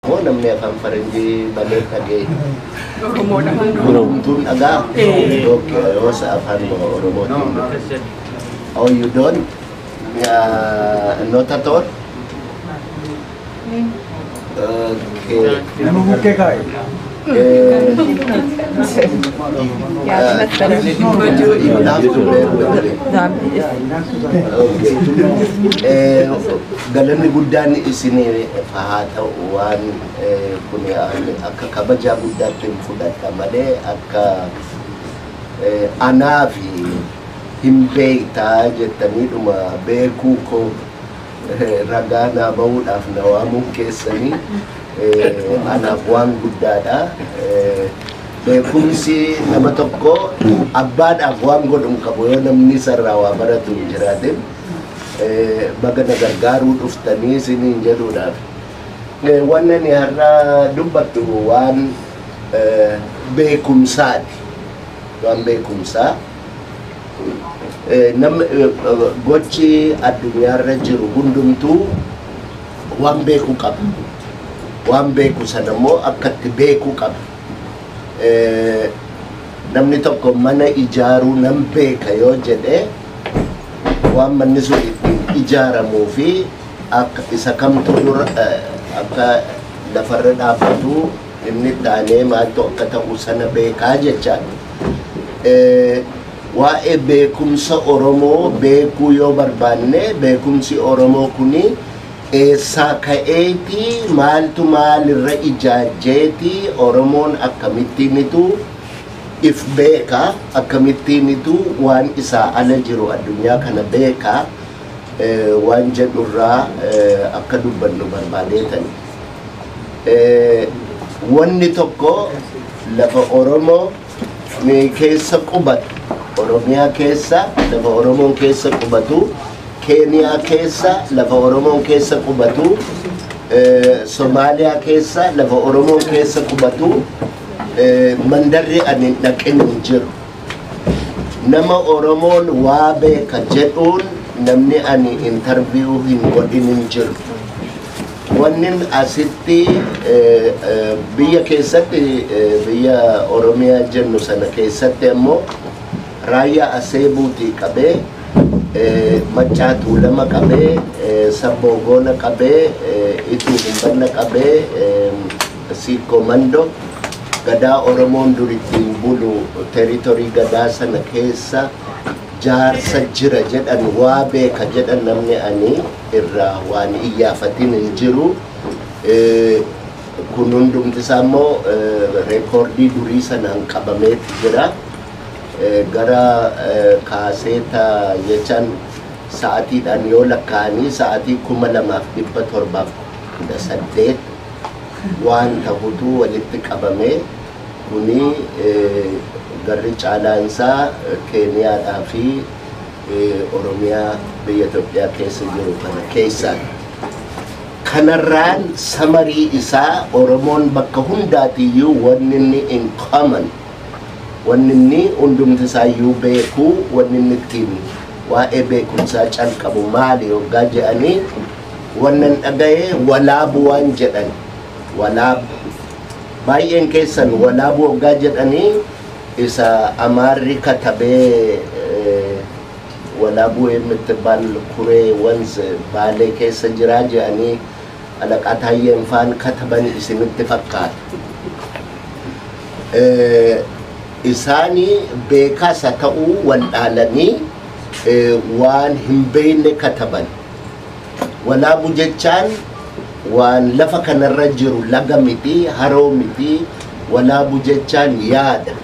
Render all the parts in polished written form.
Moo namni afaan faranjii malee dhagee? Hundumtuun dhagaa? Okay, yoos afaan Oromootiin. Oh, you don't? Not at all? Okay. Nama bukkee kaa'e. You have to bear with me. Okay. Galanni guddaan isinii haa ta'u. Waan kun akka kabajaa guddaatti hin fudhadha malee akka anaa fi hin beektaa jettanii dhuma beekuu koo ragaa naa bahuudhaaf na waamuun keessanii anaaf waan guddaadha. Beekumsi nama tokko abbaadhaaf waan godhu hin qabu yoo namni sarraa waa baratu hin jiraatin. Baga na gargaaruu dhuftanii isiniin jedhuudhaaf. Wanni ani har'a dubbattu waan beekumsaati. Waan beekumsaa. Gochi addunyaarra jiru hundumtuu waan beeku qaba. Waan beeku sana immoo akka itti beekuu qaba. Namni tokko mana ijaaruu nan beeka yoo jedhe, waan manni sun ittiin ijaaramuu fi akka isa kamtu dura akka lafarra dhaabbatu, inni taanee maaltu akka ta'u sana beekaa jechaadha. Waa'ee beekumsa Oromoo beekuu yoo barbaanne, beekumsi Oromoo kuni eessaa ka'eeti, maaltu maalirra ijaajjeeti, Oromoon akkamittiinitu if beeka, akkamittiinitu waan isaa ala jiru addunyaa kana beeka waan jedhurraa akka dubbannu barbaadeetan. Wanni tokko lafa Oromoo keessa qubatu, Oromiyaa keessa lafa Oromoon keessa qubatu, Keeniyaa keessa lafa Oromoon keessa qubatu, Somaaliyaa keessa lafa Oromoon keessa qubatu, mandarri ani hin dhaqin hin jiru. Nama Oromoon waa beeka jedhuun namni ani interview hin godhin hin jiru. Wannin asitti biyya keessatti, biyya Oromiyaa jennu sana keessatti ammoo Raayyaa Aseebuutii qabee, Maccaa Tuulama qabee, Sabboo Goona qabee, Ituu Humbanna qabee, Siikoo Mandoo, gadaa Oromoon dur ittiin bulu, territory gadaa sana keessa jaarsa jira jedhan, waa beeka jedhan, namni ani irraa waan iyyaafatin hin jiru. Kun hundumti isaa immoo record durii sanaan qabameeti jira. Gara kaaseeta jechaan sa'atiidhaan yoo lakkaa'anii sa'atii 2718 waan tahutu walitti qabame. Kuni garri caalaansaa Keeniyaadhaa fi Oromiyaa biyya Itoophiyaa keessa jiru kana keessaa. Kanarraan summary isaa, Oromoon bakka hundaatiyyuu wanni inni in common, wanni inni hundumti isaayyuu beekuu, wanni inni ittiin waa'ee beekumsaa calqabu maali yoggaa jedhanii, wannan dhaga'ee Walaabu waan jedhan. Walaabu, baay'een keessan Walaabu waggaa jedhanii isa Amaarri katabee Walaabuu የምትባል ኩሬ ወንዝ Baalee keessa jiraa jedhanii Alaqaa Taayyeen faan kataban isinitti fakkaata. Isaanii beekaas haa ta'uu waldhaalanii waan hin beekne kataban. Walaabu jechaan waan lafa kanarra jiru laga miti, haroo miti. Walaabu jechaan yaada.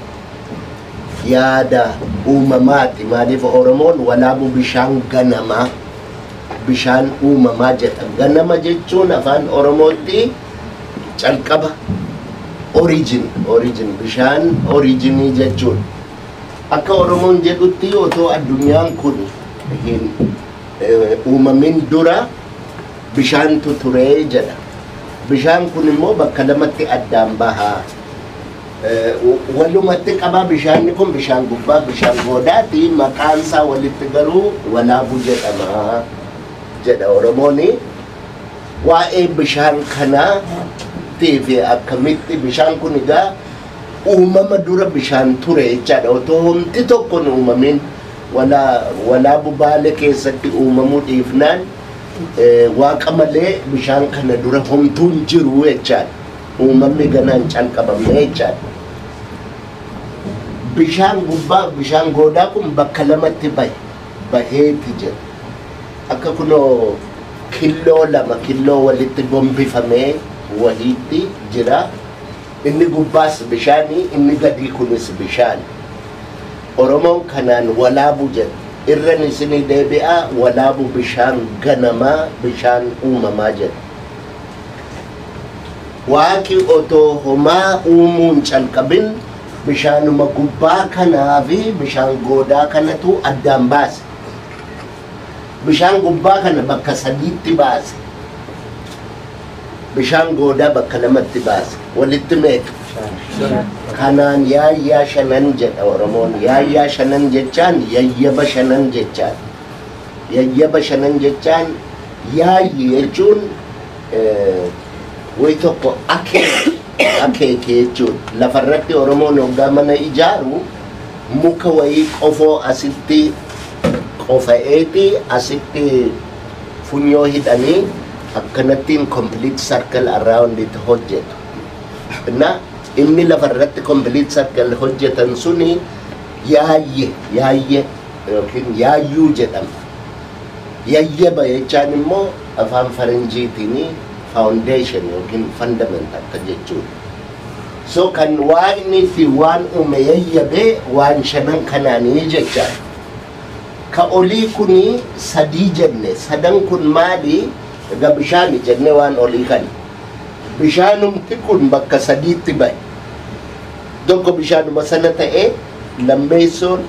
Yaada uumamaati. Maaliif Oromoon Walaabu bishaan ganamaa, bishaan uumamaa jedha. Ganama jechuun afaan Oromootti calqaba, origin, origin, bishaan originii jechuun. Akka Oromoon jedhutti otoo addunyaan kun hin uumamin dura bishaantu turee jedha. Bishaan kun immoo bakka lamatti addaan bahaa. Walumatti qabaa bishaanni kun bishaan gubbaa, bishaan goodaati. Maqaan isaa walitti garuu Walaabu jedhama jedha Oromooni. Waa'ee bishaan kanaatti Akkamittii fi akkamitti bishaan kun egaa uumama dura bishaan ture jechaadha. Otoo homti tokko hin uumamin walaa bubaalee keessatti uumamuu dhiifnaan waaqa malee bishaan kana dura homtuun jiru jechaadha. Uumamni ganaan calqabamne jechaadha. Bishaan gubbaa bishaan goodaa kun bakka lamatti baheeti jira. Akka kunoo killoo lama killoo walitti gombifamee wahiitti jira. Inni gubbaas bishaanii, inni gadii kunis bishaan. Oromoon kanaan walaabu jedha. Irran isinii deebi'aa walaabu bishaan ganamaa, bishaan uumamaa jedha. Waaqi otoo homaa uumuun calqabin bishaanuma gubbaa kanaa fi bishaan goodaa kanatu addaan baase. Bishaan gubbaa kana bakka sadiitti baase. Bishaan goodaa bakka lamatti baase. Walitti meeqa? Kanaan yaayyaa shanan jedha Oromoon. Yaayyaa shanan jechaan yayyaba shanan jechaan. Yayyaba shanan jechaan yaayyi jechuun wayi tokko akeeke jechuudha. Lafarratti Oromoon hoggaa mana ijaaru muka wayii qofoo asitti qofa'eeti asitti funyoo hidhanii akkanattiin complete circle around it hojjetu. Na inni lafarratti complete circle hojjetan suni yaayye yaayye yookiin yaayyuu jedhama. Yayyaba jechaan immoo afaan faranjiitiin foundation yookiin fundament akka jechuudha. So kan waaqni itti waan uume yayyabee waan shanan kanaanii jechaadha. Ka olii kuni sadii jenne, sadan kun maali? Egaa bishaani jenne waan olii kana. Bishaanumti kun bakka sadiitti bahe. Tokko bishaanuma sana ta'ee lammeessoon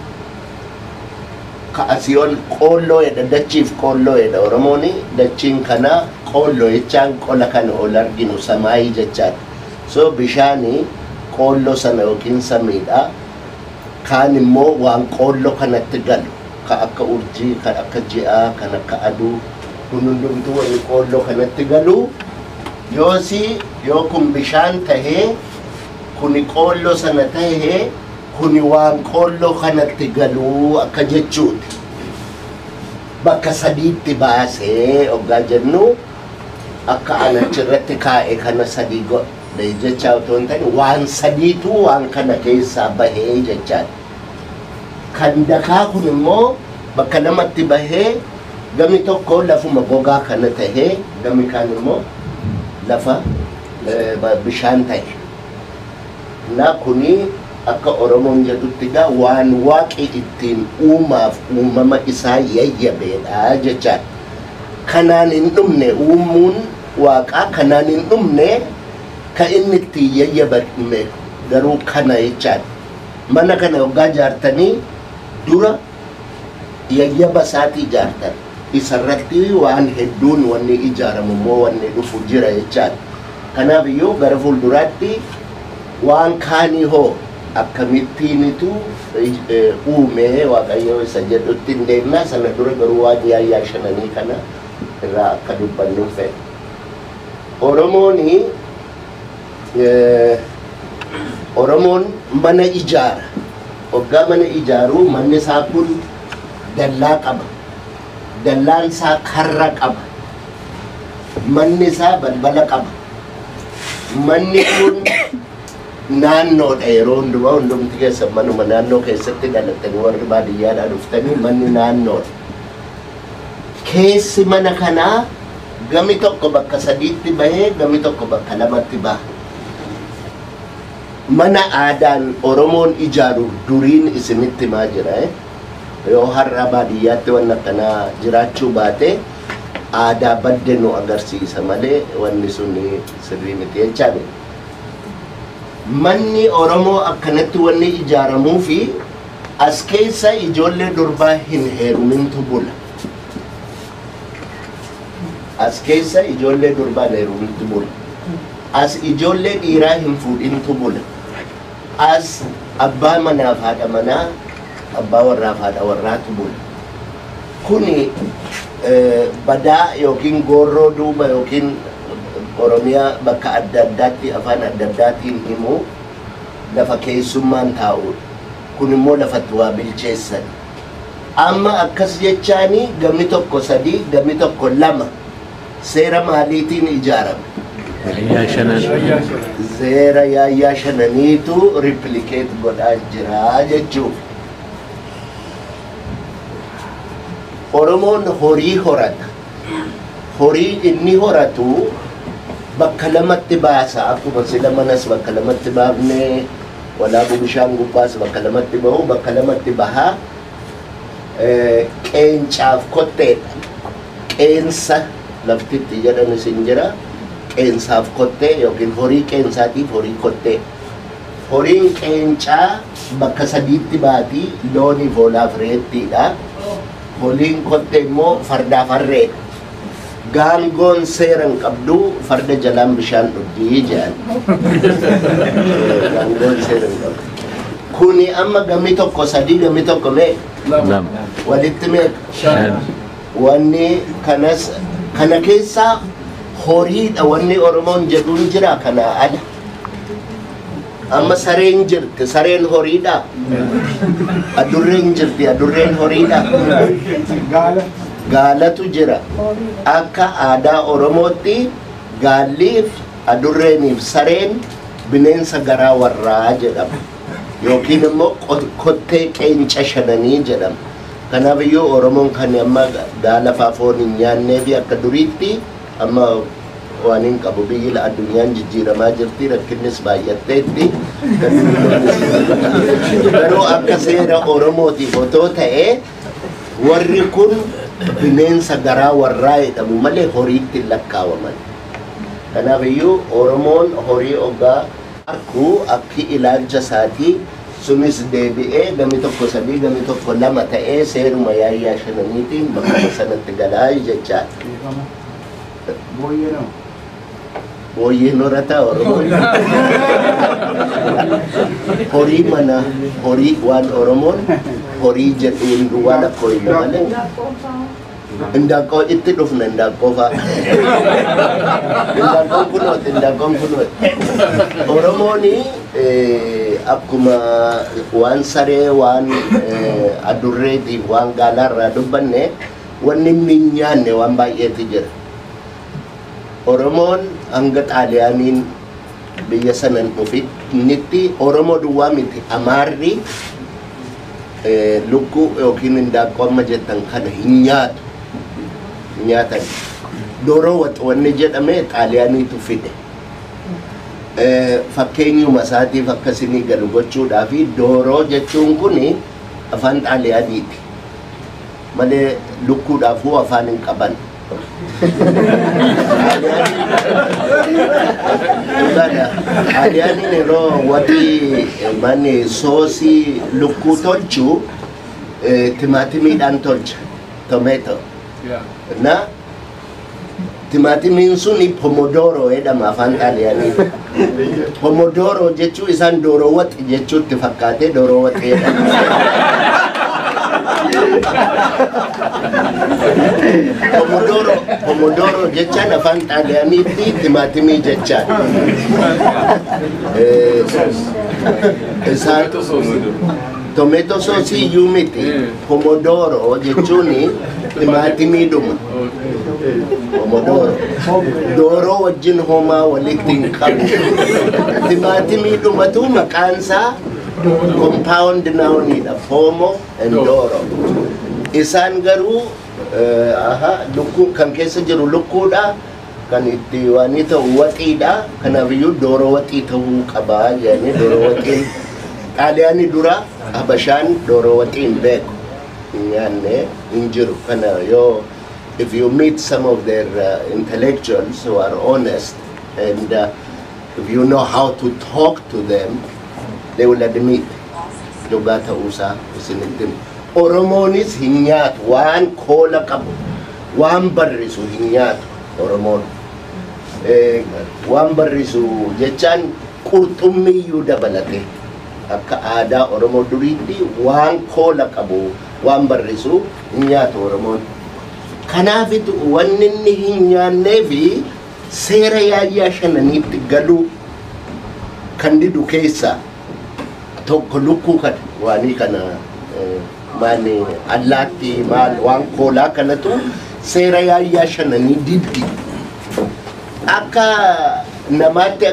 ka asii ol qoolloo jedha, dachiif qoolloo jedha Oromooni. Dachiin kana qoolloo jechaan qola kana ol arginu samaayii jechaadha. So bishaani qoolloo sana yookiin samiidha. Kaan immoo waan qoolloo kanatti galu ka akka urjii, kan akka ji'aa, kan akka aduu kun hundumtuu wanni qoolloo kanatti galu. Yoosi yoo kun bishaan tahee kuni qoolloo sana tahee kuni waan qoolloo kanatti galuu akka jechuuti. Bakka sadiitti baasee hoggaa jennu akka an achirratti kaa'e kana sadii godhe jechaa otoo hin ta'in waan sadiitu waan kana keessaa bahee jechaadha. Kan dakaa kun immoo bakka lamatti bahee gami tokko lafuma gogaa kana tahee gami kaan immoo lafa bishaan ta'e. Na kuni akka Oromoon jedhutti egaa waan waaqi ittiin uumaaf uumama isaa yayyabeedha jechaadha. Kanaan hin dhumne uumuun waaqaa, kanaan hin dhumne ka inni ittiin yayyabame garuu kana jechaadha. Mana kana hoggaa ijaartanii dura yayyaba isaatii ijaartan. Isarratti waan hedduun wanni ijaaramu immoo wanni dhufu jira jechaadha. Kanaaf iyyuu gara fuulduraatti waan kaanii hoo akkamittiinitu uume Waaqayyo isa jedhutti hin deemna. Sana dura garuu waan yaayyaa shananii kana irraa akka dubbannu fedha. Oromoon mana ijaara. Hoggaa mana ijaaru manni isaa kun dallaa qaba. Dallaan isaa karra qaba. Manni isaa balbala qaba. Manni kun naannoodha yeroo hundumaa hundumti keessa manuma naannoo keessatti dhalattanii warri baadiyyaadhaa dhuftanii manni naannoodha. Keessi mana kanaa gami tokko bakka sadiitti bahee gami tokko bakka lamatti baha. Mana aadaan Oromoon ijaaru duriin isinitti himaa jira. Yoo har'a baadiyyaatti wanni akkanaa jiraachuu baate aadaa badde nu agarsiisa malee wanni sun sirrii miti jechaadha. Manni Oromoo akkanatti wanni ijaaramuu fi as keessa ijoollee durbaa hin heerumintu bula. As keessa ijoollee durbaa hin heerumintu bula. As ijoollee dhiiraa hin fuudhintu bula. As abbaa manaaf haadha manaa, abbaa warraaf haadha warraatu bula. Kuni badaa yookiin goorroo duuba yookiin Oromiyaa bakka adda addaatti afaan adda addaatiin himu lafa keessummaan taa'udha. Kun immoo lafatti waa bilcheessan. Amma akkas jechaanii gamni tokko sadii, gamni tokko lama seera maaliitiin ijaarame? Yaayyaa shanan. Seera yaayyaa shananiitu replicate godhaa jira jechuuf. Oromoon horii horata. Horii inni horatu bakka lamatti baasa. Akkuma sila manas bakka lamatti baafnee walaabuu bishaan gubbaas bakka lamatti bahu, bakka lamatti bahaa. Qeencaaf kotteedha. Qeensa laftitti jedhanis hin jira. Qeensaaf kottee yookiin horii qeensaatiif horii kottee. Horiin qeencaa bakka sadiitti baatii looniif hoolaaf reettiidha. Horiin kottee immoo fardaaf harreedha. Gaangoon seera hin qabdu farda jalaan bishaan dhugdii jedhan. Gaangoon seera hin qabdu. Kuni amma gamni tokko sadii, gamni tokko meeqa? Lama. Walitti meeqa? Shan. Wanni kanas kana keessaa horiidha wanni Oromoon jedhuun jira kanaa ala. Amma sareen jirti, sareen horiidha. Adurreen jirti, adurreen horiidha. Gaala. Gaalatu jira. Akka aadaa Oromootti gaalliif adurreeniif sareen bineensa garaa warraa jedhama. Yookiin immoo kottee qeenca shananii jedhama. Kanaaf iyyuu Oromoon kan amma gaala faa foon hin nyaannee fi akka duriitti amma waan hin qabu biyyi addunyaan jijjiiramaa jirti, rakkinnis baay'atteetti. Garuu akka seera Oromootiif otoo ta'ee warri kun bineensa garaa warraa jedhamu malee horiitti hin lakkaawaman. Kanaaf iyyuu Oromoon horii ogaa arkuu akki ilaalcha isaatii sunis deebi'ee gami tokko sadii, gami tokko lama ta'ee seeruma yaayyaa shananiitiin bakka sanatti galaa jechaadha. Booyyee nama. Booyyeen horataa Oromoon. Horii mana, horii waan Oromoon horii jedhuun duwwaa lakkooyna malee. Indaaqqoo itti dhufna, indaaqqoo fa'a. Indaaqqoon kunooti, indaaqqoon kunooti. Oromoon akkuma waan saree, waan adurreetiif waan gaalaarraa dubbanne wanni inni hin nyaanne waan baay'eetu jira. Oromoon hanga Xaaliyaaniin biyya sanan dhufinitti Oromoo duwwaa miti, Amaarri lukkuu yookiin indaaqqoo amma jettan kana hin nyaatu. Hin nyaatan. Dooroo waxi wanni jedhame Xaaliyaaniitu fide. Fakkeenyuma isaatiif akkasinii galu gochuudhaa fi dooroo jechuun kuni afaan Xaaliyaaniiti. Malee lukkuudhaafuu afaan hin qaban. Xaaliyaaniin yeroo waxii manni soosii lukkuu tolchu timaatimiidhaan tolcha. Tomeeto. Na timaatimiin suni pomodoro jedhama afaan Xaaliyaanii. Pomodoro jechuu isaan dooroo waxi jechuutti fakkaatee dooroo waxi jedhama. Pomodoro, pomodoro jechaan afaan Xaaliyaaniitti timaatimii jechaan. Isaan tomato sauce iyyuu miti. Pomodoro jechuun timaatimiidhuma. Pomodoro. Dooroo wajjin homaa walitti hin qabu. Timaatimiidhumatu maqaan isaa compound nounidha. Pomo and doro. Isaan garuu lukkuu kan keessa jiru lukkuudha. Kan itti waan ta'u waxiidha. Kanaaf iyyuu dooroo waxii ta'uu qabaa jedhanii dooroo waxiin Xaaliyaanii dura Habashaan dooroo waxii hin beeku. Hin nyaanne hin jiru. Kana yoo if you meet some of their intellectuals who are honest and if you know how to talk to them, they will admit dhugaa ta'uusaa isinitti himu. Oromoonis hin nyaatu waan koola qabu, waan barrisu hin nyaatu Oromoon. Waan barrisu jechaan qurxummiyyuu dabalate akka aadaa Oromoo duriitti waan koola qabu, waan barrisu hin nyaatu Oromoon. Kanaafitu wanni inni hin nyaannee fi Seera yaayyaa shananiitti galuu kan didu keessaa tokko lukkuu kana waanii kana maal allaattii maal waan koolaa kanatu seera yaayyaa shananii diddi. Akka namaatti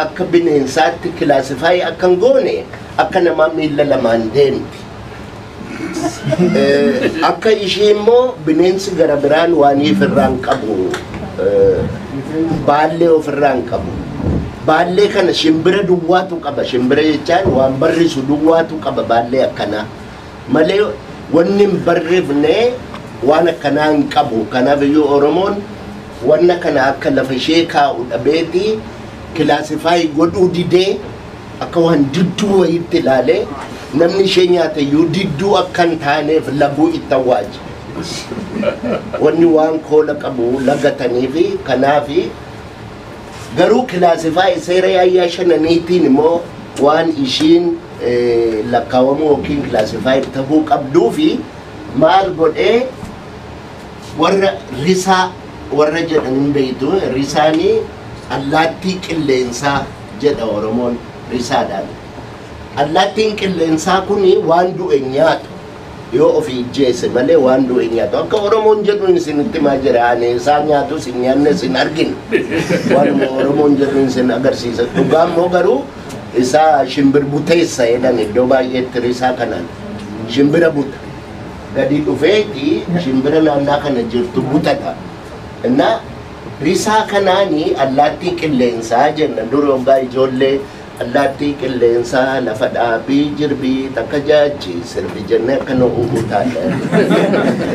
akka bineensaatti classify akka hin goone akka namaa miilla lamaan deemti. Akka ishee immoo bineensi gara biraan waanii ofirraa hin qabu, baallee ofirraa hin qabu. Baallee kana shimbira duwwaatu qaba. Shimbira jechaan waan barrisu duwwaatu qaba baallee akkanaa. Malee wanni hin barrifne waan akkanaa hin qabu. Kanaaf iyyuu Oromoon wanna kana akka lafa ishee kaa'u dhabeeti classify godhuu didee akka waan didduu wayiitti ilaalee namni ishee nyaate iyyuu didduu akka hin taaneef laguu itti awwaaje. Wanni waan koola qabu lagatanii fi kanaafi garuu classify seera yaayyaa shananiitiin immoo waan ishiin lakkaawamuu yookiin classify ta'uu qabduu fi maal godhee warra risaa warra jedhan beektu. Risaanii allaattii qilleensaa jedha Oromoon risaadhaan. Allaattiin qilleensaa kuni waan du'e nyaatu, yoo ofii ijjeesse malee waan du'e nyaatu. Akka Oromoon jedhu isinitti maa jira, ani isaa nyaatu isin nyaanne isin arginu. Waanuma Oromoon jedhu isin agarsiisa. Dhugaa immoo garuu isaa shimbir buteessa jedhan iddoo baay'eetti risaa kanaan. Shimbira buta. Gadi dhufeeti shimbira naannaa kana jirtu butata. Inna risaa kanaani allaattii qilleensaa jenna. Dur hoggaa ijoollee allaattii qilleensaa lafa dhaabii jirbii takka jaachi sirbi jennee akkana utaalla.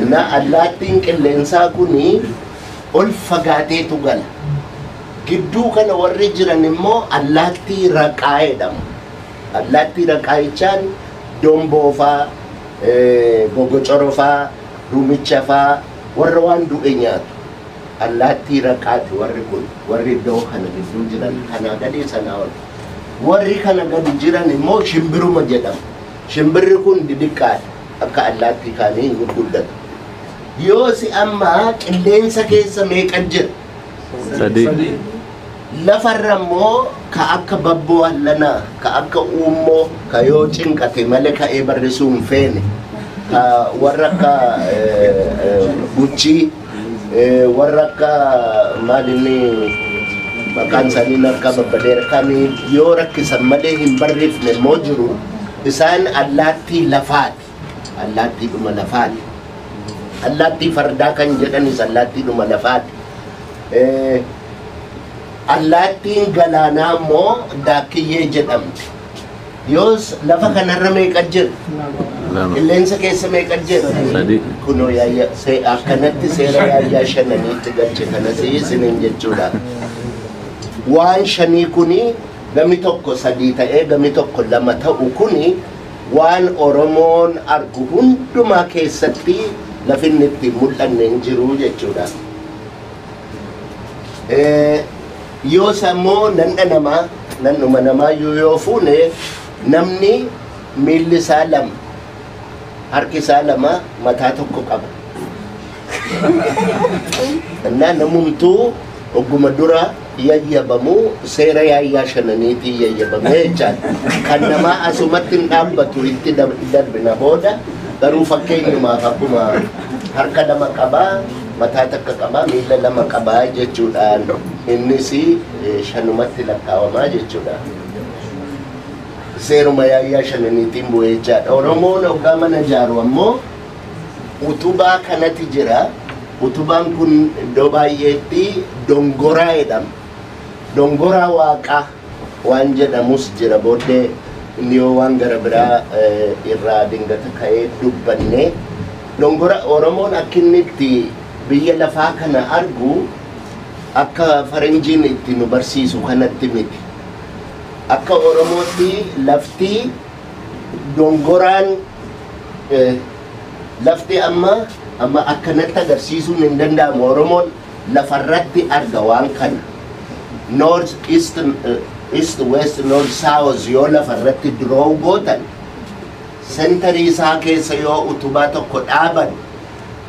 Inna allaattiin qilleensaa kuni ol fagaateetu gala. Gidduu kana warri jiran immoo allaattii raqaa jedhamu. Allaattii raqaa jechaan domboofaa, gogocorofaa, rumichafaa warra waan du'e nyaatu. Allaattii raqaati warri kun, warri iddoo kana gidduu jiran kanaa gadi sanaa ol. Warri kana gadi jiran immoo shimbiruma jedhamu. Shimbirri kun didiqqaadha. Akka allaattii kaanii hin guddatu. Yoo si amma qilleensa keessa meeqa jira? Sadii. Lafarra immoo ka akka babboo allanaa, ka akka uummoo, ka yoo cinqate malee ka'ee barrisuu hin feene, ka warra akka guchii, warra akka maal inni maqaan isaanii akka babbadeera kan yoo rakkisan malee hin barrifne immoo jiru. Isaan allaattii lafaati. Allaattiidhuma lafaati. Allaattii fardaa kan jedhanis allaattiidhuma lafaati. Allaattiin galaanaa immoo daakkiyyee jedhamti. Yoos lafa kanarra meeqa jira? Lama. Qilleensa keessa meeqa jira? Sadii. Kunoo yaayya akkanatti seera yaayyaa shananiitti galche kanas isiniin jechuudha. Waan shanii kuni gami tokko sadii ta'ee gami tokko lama ta'u kuni waan Oromoon argu hundumaa keessatti lafinni itti mul'anne hin jiru jechuudha. Yoos ammoo nandha namaa nannuma namaa yoo fuune namni miilli isaa lama, harki isaa lama, mataa tokko qaba. Innaa namumtuu ogguma dura yayyabamu seera yaayyaa shananiitiin yayyabamee jechaadha. Kan namaa asumatti hin dhaabbatu, itti darbina booda, garuu fakkeenyumaaf akkuma harka lama qabaa, mataa takka qabaa, miilla lama qabaa jechuudhaan innis shanumatti lakkaawamaa jechuudha. Seeruma yaayyaa shananiitiin bu'ee jechaadha. Oromoon hoggaa mana ijaaru ammoo utubaa kanatti jira. Utubaan kun iddoo baay'eetti dongoraa jedhama. Dongoraa waaqaa waan jedhamus jira, booddee inni yoo waan gara biraa irraa dingata ka'ee dubbanne. Dongora Oromoon akka inni itti biyya lafaa kana argu akka faranjiin itti nu barsiisu kanatti miti. Akka Oromootti lafti dongoraan lafti amma akkanatti agarsiisuun hin danda'amu. Oromoon lafarratti arga waan kana. North, east, east, west, north, south yoo lafarratti draw gootan, centerii isaa keessa yoo utubaa tokko dhaaban,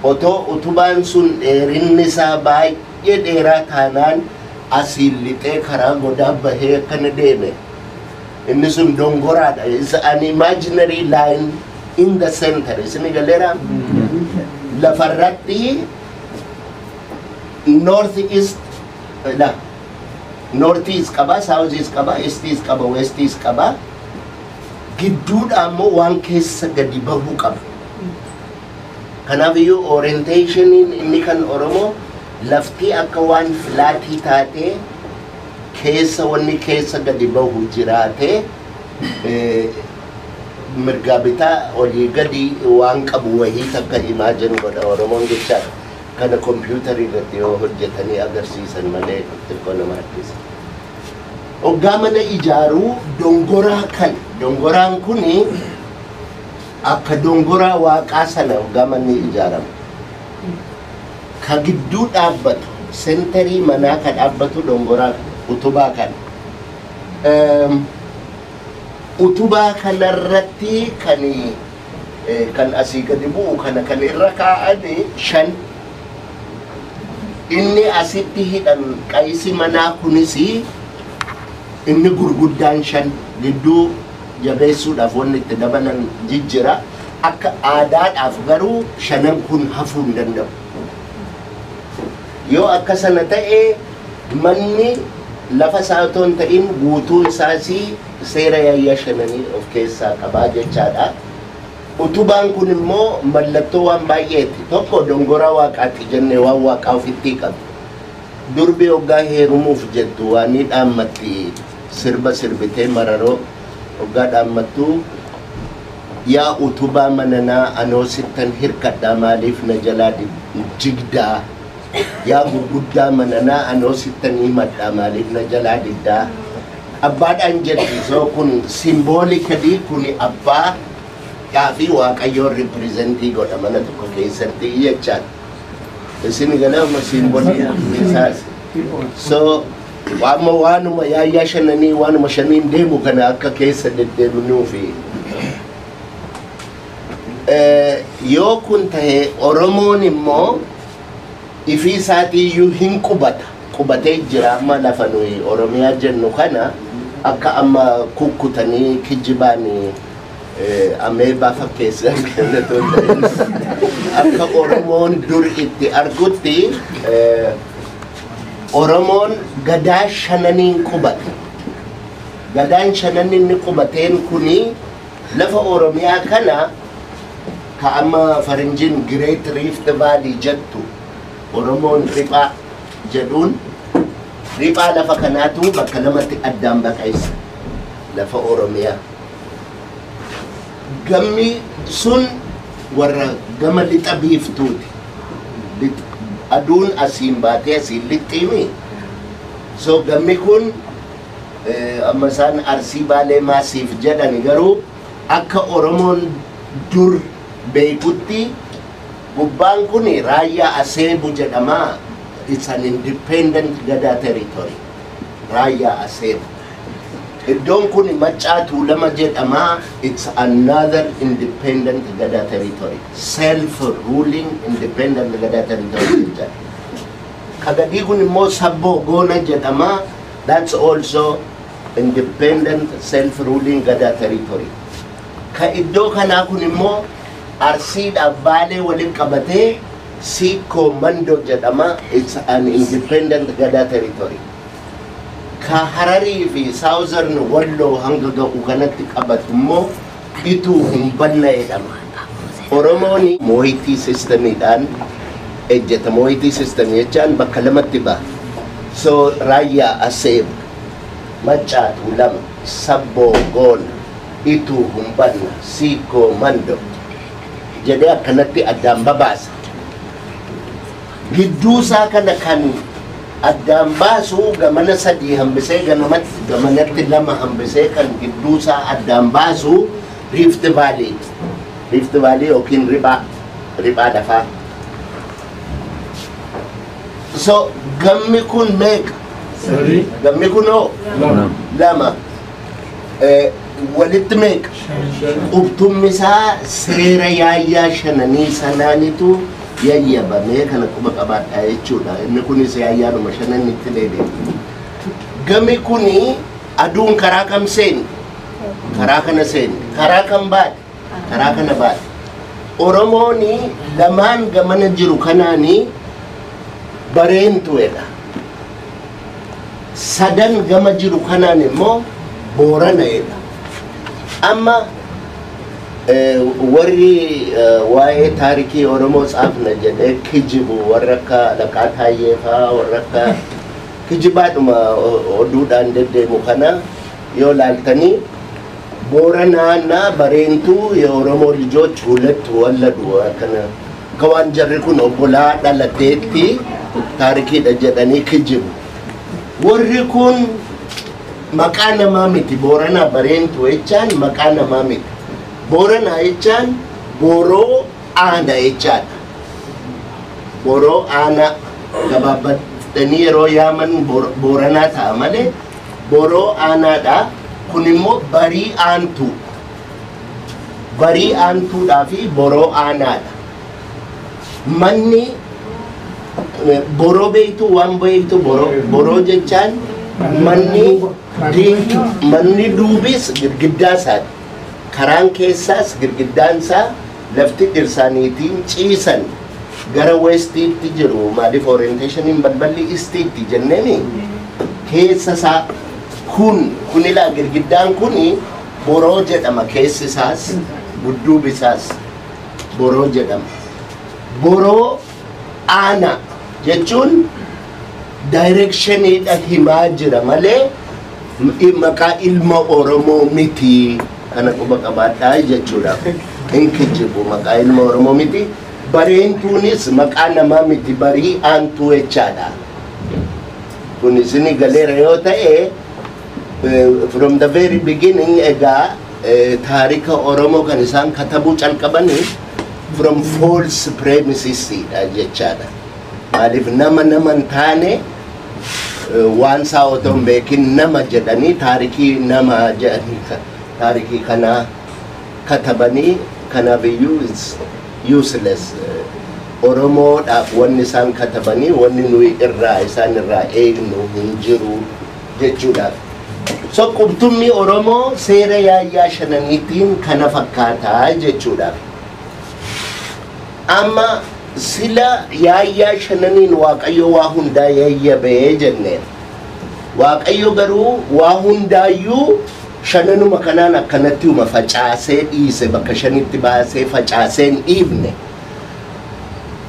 otoo utubaan sun dheerinni isaa baay'ee baay'ee dheeraa taanaan asiin lixee karaa godaa bahee akkana deeme. Inni sun dongoraadha. It's an imaginary line in the center. Isin galeera? Lafarratti north east la north east qaba, south east qaba, east east qaba, west east qaba. Gidduudha ammoo waan keessa gadi bahuu qaba. Kanaafiyyuu orientationiin inni kan Oromoo lafti akka waan flatii taatee keessa wanni keessa gadi bahu jiraatee mirgaa bitaa olii gadi waan qabu wahii takka imagine godha Oromoon jechaadha. Kana kompiitarii irratti yoo hojjetanii agarsiisan malee xiqqoo nama rakkisa. Hoggaa mana ijaaruu dongoraa kan dongoraan kuni akka dongoraa waaqaa sana hoggaa manni ijaaramu. Ka gidduu dhaabbatu centerii manaa ka dhaabbatu dongoraa utubaa kana. Utubaa kanarratti kan asii gadi bu'u kana kan irra kaa'ame shan. Inni asitti hidhan qaysi manaa kunis inni gurguddaan shan gidduu jabeessuudhaaf wanni itti dabalan jijjira. Akka aadaadhaaf garuu shanan kun hafuu hin danda'u. Yoo akka sana ta'e manni lafa isaa otoo hin ta'in guutuu isaas seera yaayyaa shananii of keessaa qabaa jechaadha. Utubaan kun immoo mallattoo waan baay'eeti. Tokko dongoraa waaqaati jennee waan waaqaa ofitti qaba. Durbi hoggaa heerumuuf jettu waan ni dhaammatti sirba sirbitee mararoo hoggaa dhaammattu yaa utubaa mananaa anoo sittan hirkadhaa maaliif na jalaa jigdaa yaa gurguddaa mananaa anoo sittan himadhaa maaliif na jalaa diddaa abbaadhaan jetti. So kun symbolically kun abbaa fi waaqayyoon representii godha mana tokko keessatti jechaadha. Isin ganama symbolii isaas. So amma waanuma yaayyaa shananii waanuma shaniin deemu kana akka keessa deddeemnuufi. Yoo kun tahe Oromoon immoo ifii isaatiiyyuu hin qubata. Qubatee jira amma lafa nuyi Oromiyaa jennu kana akka amma kukkutanii kijibaan ameebaa fakkeessan kennatu hin ta'in. Akka Oromoon dur itti argutti Oromoon gadaa shananiin qubata. Gadaan shanan inni qubateen kuni lafa Oromiyaa kana ka amma faranjiin Great Rift Valley jettu Oromoon riphaa jedhuun riphaa lafa kanaatu bakka lamatti addaan baqeessa lafa Oromiyaa. Gammi sun warra gama lixa biiftuuti. Aduun asiin baatee asiin lixxiimi. So gammi kun amma isaan Arsii Baalee Maasiif jedhan garuu akka Oromoon dur beekutti gubbaan kun raayyaa Aseebu jedhama. It's an independent Gadaa territory. Raayyaa Aseebu. Iddoon kun Maccaa Tuulama jedhama. It's another independent Gadaa territory. Self-ruling independent Gadaa territory jedhama. Kagadii kun immoo Sabboo Goona jedhama. That's also independent self-ruling Gadaa territory. Ka iddoo kanaa kun immoo Arsiidhaaf Baalee waliin qabatee Siikoo Mandoo jedhama. It's an independent Gadaa territory. Ka Hararii fi Southern Walloo hanga ga'u kanatti qabatu immoo Ituu Humbanna jedhama. Oromoon moiety systemiidhaan ejjeta. Moiety system jechaan bakka lamatti baha. So raayyaa Aseeb, Maccaa Tuulama, Sabboo Goona, Ituu Humbanna, Siikoo Mandoo jedhee akkanatti addaan babaasa. Gidduu isaa kana kan addaan baasu gamana sadii hambisee gamanatti lama hambisee kan gidduu isaa addaan baasu Rift Valley. Rift Valley yookiin riphaa lafaa. So gammi kun meeqa? Sadii. Gammi kunoo Lama. Lama. Walitti meeqa? Qubtummi isaa seera yaayyaa shananii sanaanitu Yayyabamee kana quba qabaadhaa jechuudha. Inni kunis yaayyaadhuma shanan itti deebi'e. Gami kuni aduun karaa kam seeni? Karaa kana seeni. Karaa kam baate? Karaa kana baate. Oromooni lamaan gamana jiru kanaani Bareentuedha. Sadan gama jiru kanaan immoo Boorana'edha. Amma warri waa'ee taarikii Oromoo tsaafna jedhee kijibu, warra akka Laqaa Taayyee fa'aa, warra akka kijibaadhuma oduudhaan deddeemu kana yoo laaltanii, ቦረናና ባሬንቱ የኦሮሞ ልጆች ሁለት ወለዱ akkana akka waan jarri kun obbolaa dhalateetti taarikiidha jedhanii kijibu. Warri kun maqaa namaa miti. Booranaa Bareentu jechaan maqaa namaa miti. Booranaa jechaan Booroo Aana jechaadha. Booroo Aana gabaabbatanii yeroo yaaman Booranaa ta'a malee Booroo Aanaadha. Kun immoo Barii Aantuu. Barii Aantuudhaa fi Boroo Aanaadha. Manni boroo beektu, waan beektu, boroo boroo jechaan manni, manni duubis girgiddaa isaati. Karaan keessaas girgiddaan isaa lafti dhirsaaniitiin ciisan gara westiitti jiru. Maaliif orientationiin balballi eastiitti jenneeni, keessa isaa kun kun ilaa girgiddaan kun boroo jedhama. Keessi isaas dudduubi isaas boroo jedhama. Boroo Aana jechuun directioniidha himaa jira malee maqaa ilma Oromoo miti. Kana quba qabaadhaa jechuudha. Hin kijibu, maqaa ilma Oromoo miti. Bareentuunis maqaa namaa miti, Barii Aantuu jechaadha. Kun isinii galeera yoo ta'e, from the very beginning egaa taarika Oromoo kan isaan katabuu calqabanii from false premises dha jechaadha. Maaliif nama nama hin taane, waan isaa otoo hin beekin nama jedhanii, taarikii nama jedhanii taarikii kana katabanii, kanaaf iyyuu is useless. Oromoodhaaf wanni isaan katabanii, wanni nuyi irraa isaan irraa eegnu hin jiru jechuudhaaf. So qubtummi Oromoo seera yaayyaa shananiitiin kana fakkaataa jechuudhaaf. Amma sila yaayyaa shananiin Waaqayyo waa hundaa yayyabee jenneen. Waaqayyo garuu waa hundaayyuu shananuma kanaan akkanatti uma facaasee dhiise, bakka shanitti baasee facaasee hin dhiifne.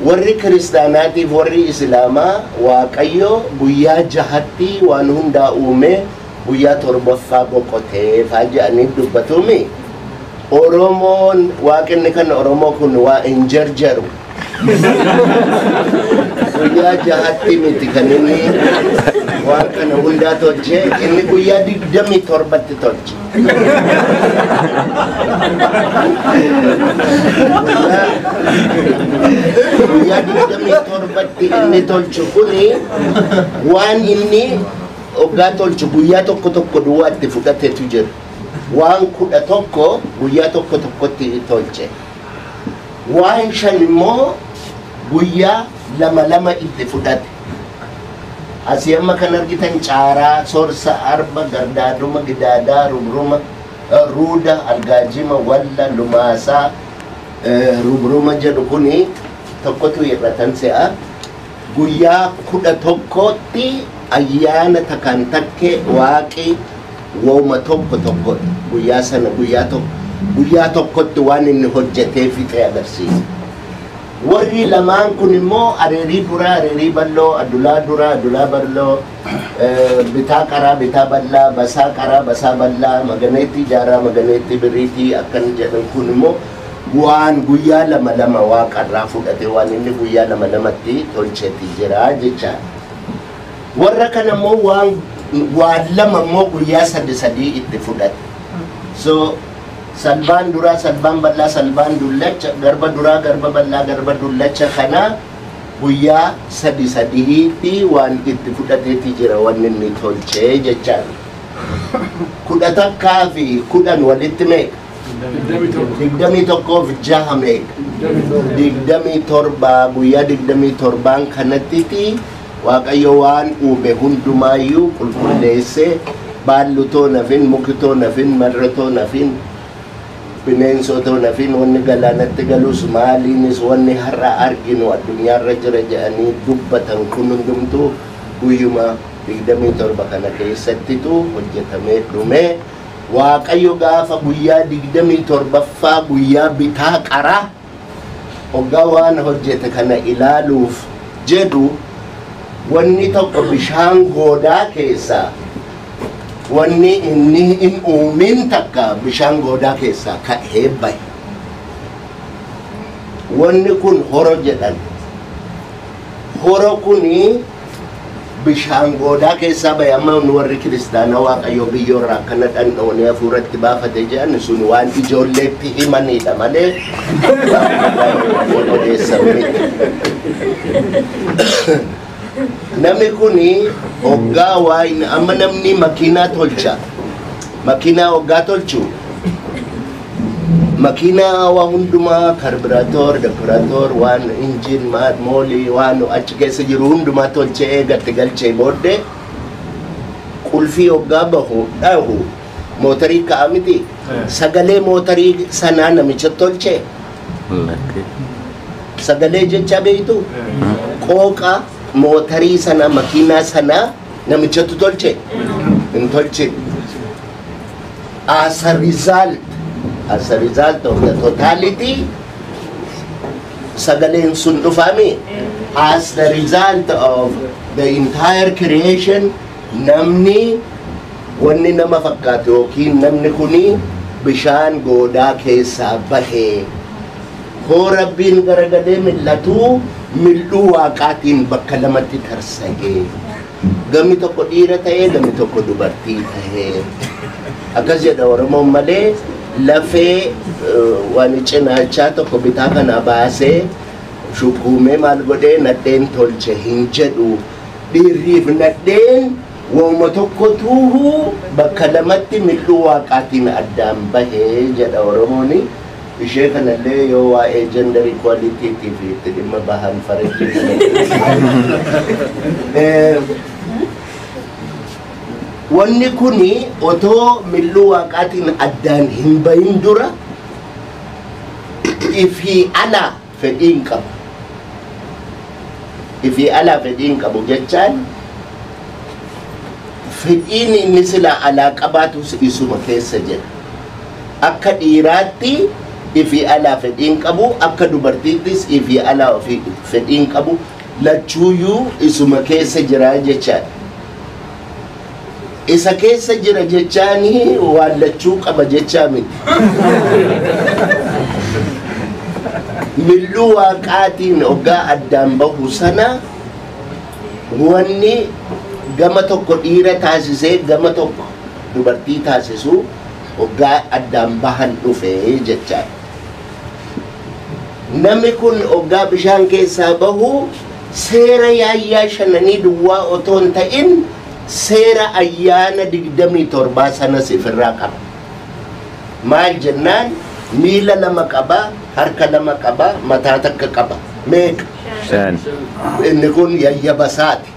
Warri kiristaanaatiif warri islaamaa Waaqayyo guyyaa jahatti waan hundaa uume, guyyaa torbaffaa boqotee faa jedhanii dubbatuumi. Oromoon waaqinni kan Oromoo kun waa hin jarjaru. Guyyaa jahatti miti kan inni waan kana hundaa tolche, inni guyyaa 27tti tolche. Guyyaa 27tti inni tolchu kuni waan inni hoggaa tolchu guyyaa tokko tokko duwwaatti fudhateetu jira. Waan 11 guyyaa tokko tokkotti tolche. Waan shan immoo guyyaa lama lama itti fudhate. Asii amma kan argitan caaraa, sorsa, arba, gardaaduma, gidaadaa, rubruma, ruuda, algaajima, walla, lumaasaa, rubruma jedhu kuni tokkotu hir'atan se'a. Guyyaa 11tti ayyaana takkaan takke waaqi wooma tokko tokko guyyaa sana guyyaa tokko guyyaa tokkotti waan inni hojjetee fixe agarsiisa. Warri lamaan kun immoo areerii duraa, areerii bal'oo, adulaa duraa, adulaa bal'oo, bitaa qaraa, bitaa bal'aa, basaa qaraa, basaa bal'aa, maganeetti jaaraa, maganeetti biriitii akkan jedhan kun immoo waan guyyaa lama lama waaqarraa fudhate, waan inni guyyaa lama lamatti tolcheeti jira jechaadha. Warra kana immoo waan lama immoo guyyaa sadi sadii itti fudhate. So salbaan duraa, salbaan bal'aa, salbaan dullacha, garba duraa, garba bal'aa, garba dullacha kana guyyaa sadi sadiitti waan itti fudhateeti jira wanni inni tolchee jechaadha. 11 fi 10 walitti meeqa? 21 fi 6 meeqa? 27. Guyyaa 27n kanattiti Waaqayyo waan uume hundumaayyuu qulqulleessee, baallutoo nafin, mukitoo nafin, marratoo nafin, bineensotoo nafin, wanni galaanatti galus maaliinis, wanni har'a arginu addunyaarra jira jedhanii dubbatan kun hundumtuu guyyuma 27 kana keessattitu hojjetamee dhume. Waaqayyo gaafa guyyaa 27ffaa, guyyaa bitaa qara, hoggaa waan hojjete kana ilaaluuf jedhu, wanni tokko bishaan goodaa keessaa, wanni inni hin uumin takka bishaan goodaa keessaa ka'ee bahe. Wanni kun horo jedhan. Horo kuni bishaan goodaa keessaa bahe. Amma nu warri kiristaanaa Waaqayyo biyyoorraa akkana dhandhoonee hafuuratti baafate jedhan, sun waan ijoolleetti himanidha malee waan odeessan miti. Namni kuni hoggaa waa amma namni makiinaa tolcha. Makiinaa hoggaa tolchu, makiinaa waa hundumaa, karburator, depurator, waan engine, maal, moolii, waan achi keessa jiru hundumaa tolchee eegatti galchee booddee qulfii hoggaa bahu dhahu mootarii ka'a miti? Sagalee mootarii sanaa namicha tolchee? Lakki. Sagalee jecha beeytu, qooqa mootarii sana, makiinaa sanaa namichatu tolche? Hin tolchine. As a result of the totality sagaleen sun dhufami. As the result of the entire creation, namni, wanni nama fakkaatu yookiin namni kuni bishaan goodaa keessaa bahee, hoo Rabbiin garagalee mil'atuu, mil'uu Waaqaatiin bakka lamatti tarsa'ee, gamni tokko dhiira ta'ee, gamni tokko dubartii ta'ee, akkas jedha Oromoon malee, lafee waan cinaachaa tokko bitaa kana baasee shukkuumee maal godhee nadheen tolche hin jedhu. Dhiirriif nadheen wauma tokko tuuhuu bakka lamatti mil'uu Waaqaatiin addaan bahee jedha Oromooni. Ishee kanallee yoo waa'ee gender equality fi itti dhimma bahan farajii. Wanni kuni otoo mil'uu Waaqaatiin addaan hin bahin dura ifii alaa fedhii hin qabu. Ifii alaa fedhii hin qabu jechaan, fedhiin inni silaa alaa qabaatus isuma keessa jira. Akka dhiiraatti ifii alaa fedhii hin qabu, akka dubartiittis ifii alaa ofii fedhii hin qabu, lachuuyyuu isuma keessa jira jechaadha. Isa keessa jira jechaani waan lachuu qaba jechaa miti. Mil'uu Waaqaatiin hoggaa addaan bahu sana, wanni gama tokko dhiira taasisee gama tokko dubartii taasisu hoggaa addaan bahan dhufe jechaadha. Namni kun hoggaa bishaan keessaa bahu seera yaayyaa shananii duwwaa otoo hin ta'in seera ayyaana 27 sanas ifirraa qaba. Maal jennaan, miila lama qaba, harka lama qaba, mataa takka qaba. Meeqa? 5. Inni kun yayyabasaati.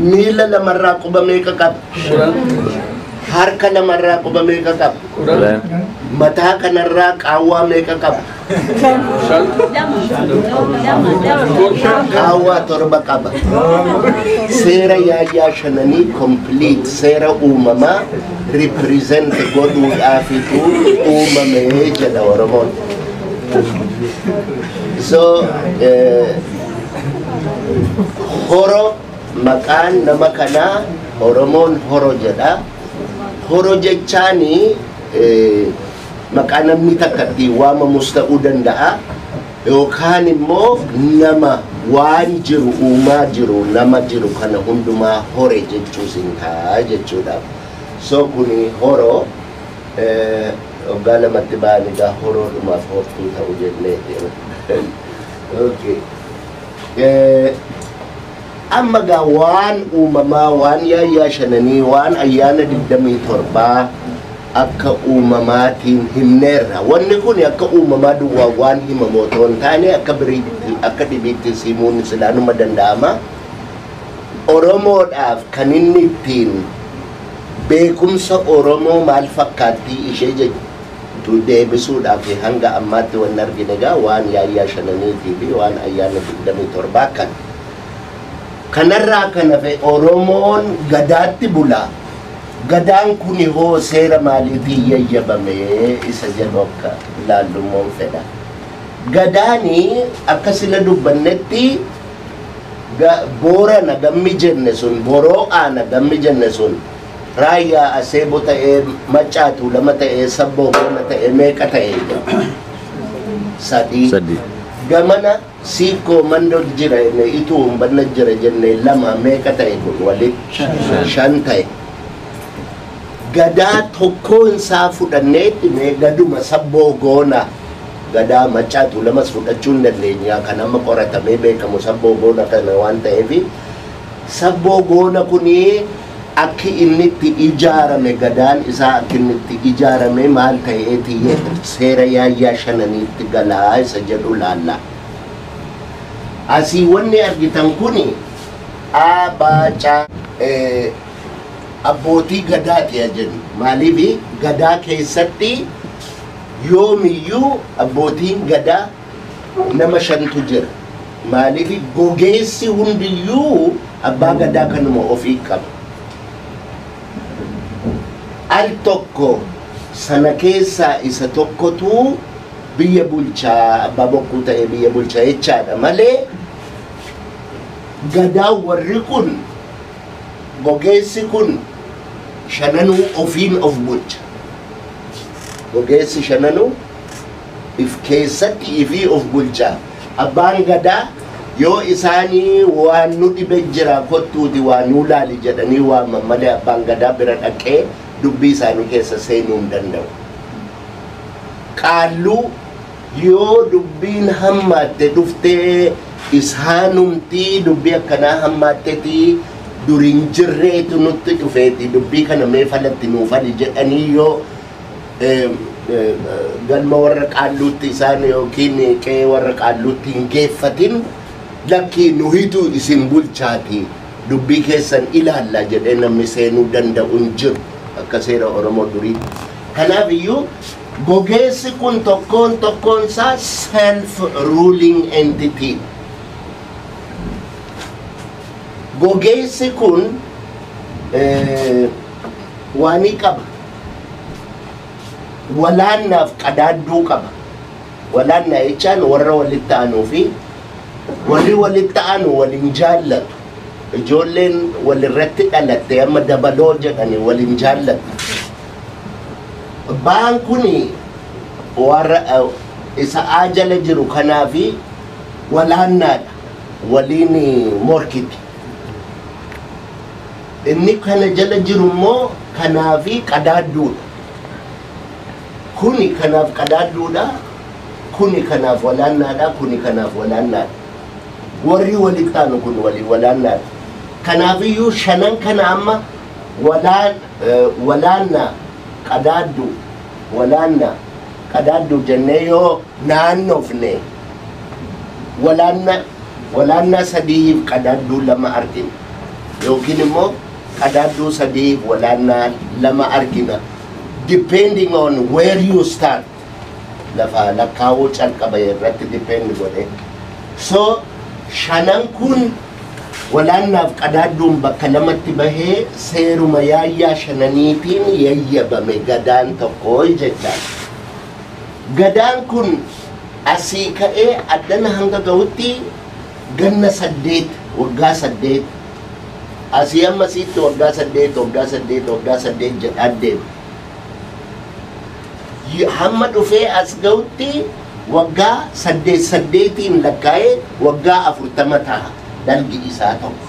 Miila lamarraa quba meeqa qaba? Harka lamarraa quba meeqa qaba? 10. Mataa kanarraa qaawwaa meeqa qaba? Qaawwaa torba qaba. Seera yaayyaa shananii complete, seera uumamaa represent godhuudhaafitu uumame jedha Oromoon. So horo, maqaan nama kanaa Oromoon horo jedha. Horo jechaani maqaa namni takka ittiin waamamus ta'uu danda'a, yookaan immoo nama waan jiru uumaa jiru, nama jiru kana hundumaa hore jechuus hin ta'a jechuudha. So kuni horo waggaa lamatti ba'an egaa horoodhumaaf hortuu ta'u jennee. Okay. Amma gaa waan uumamaa, waan yaayyaa shananii, waan ayyaana 27. Akka uumamaatiin himneerra. Wanni kun akka uumamaa duwwaa waan himamu otoo hin taane akka biriitti akka dhibiitti himuun silaanuma danda'ama. Oromoodhaaf kan inni ittiin beekumsa Oromoo maal fakkaattii ishee jettu deebisuudhaaf hanga ammaatti wanni argine egaa waan yaayyaa shananiitii fi waan ayyaana 27 kan. Kanarraa kan hafe Oromoon gadaatti bula. Gadaan kun hoo seera maaliitiin yayyabame isa jedhu akka ilaallummoon fedha. Gadaani akka sila dubbannetti Boorana gammi jenne sun, Boroo'aana gammi jenne sun, Raayyaa Aseebo ta'ee, Maccaa Tuulama ta'ee, Sabboo Boona ta'ee, meeqa ta'ee? Sadii. Sadii. Gamana Siikoo Mandoo jira jenne, Ituu Humbanna jira jenne, lama meeqa ta'e kun walitti? Shan ta'e. Gadaa tokkoon isaa fudhanneetti mee gaduma Sabboo Goona, gadaa Maccaa Tuulamas fudhachuu hin dandeenya, kan amma qoratamee beekamu Sabboo Goona kana waan ta'eef, Sabboo Goona kuni akki inni itti ijaarame, gadaan isaa akki inni itti ijaarame maal ta'eeti seera yaayyaa shananiitti galaa isa jedhu laalla. Asii wanni argitan kuni A, B, C, abbootii gadaati jennu. Maaliif gadaa keessatti yoomiyyuu abbootiin gadaa nama shantu jira. Maaliif gogeessi hundiyyuu abbaa gadaa kanuma ofii qaba. Al tokko sana keessaa isa tokkotu biyya bulchaa, abbaa bokkuu ta'ee biyya bulchaa jechaadha malee gadaa warri kun gogeessi kun shananuu ofiin of bulcha. Gogeessi shananuu if keessatti ifii of bulcha. Abbaan gadaa yoo isaanii waan nu dhibe jira kottuuti waan nu laali jedhanii waaman malee abbaan gadaa bira dhaqee dubbii isaanii keessa seenuu hin danda'u. Qaalluu yoo dubbiin hammaatte dhuftee isaanumtii dubbii akkanaa hammaattetii duriin jirreetu nutti dhufeeti dubbii kana mee falatti nuu fali jedhanii yoo galma warra qaalluutti isaan yookiin qe'ee warra qaalluutti hin geeffatin, lakkii nu hitu isin bulchaati dubbii keessan ilaalla jedhee namni seenuu danda'u hin jiru akka seera Oromoo durii. Kanaaf iyyuu gogeessi kun tokkoon tokkoon isaa self ruling entity. Gogeessi kun waanii qaba. Walaannaaf qadaadduu qaba. Walaannaa jechaan warra walitti aanuu fi warri walitti aanu waliin jaallatu. Ijoolleen walirratti dhalatte amma dabaloo jedhani waliin jaallatu. Baan kuni warra isa jala jiru kanaafi walaannaadha. Waliin morkiti. Inni kana jala jiru immoo kanaafi qadaadduudha. Kuni kanaaf qadaadduudha. Kuni kanaaf walaannaadha. Kuni kanaaf walaannaadha. Warri walitti aanu kun walii walaannaadha. Kanaafiyyuu shanan kana amma walaanna qadaaddu walaanna qadaaddu jennee yoo naannofne walaanna sadiif qadaadduu lama argina. Yookiin immoo qadaadduu sadiif walaannaa lama argina. Depending on where you start. Lafa lakkaa'uu calqaba irratti depend godhe. So shanan kun walaannaaf qadaadduun bakka lamatti bahee seeruma yaayyaa shananiitiin yayyabame gadaan tokko jechaadha. Gadaan kun asii ka'ee addana hanga gahutti ganna 8, waggaa 8, asii amma asiitti waggaa 8, waggaa 8, waggaa 8 jedhaa deema. Hamma dhufee as gahutti waggaa 8 8 lakkaa'ee waggaa 40 ta'a dalgi isaa tokko.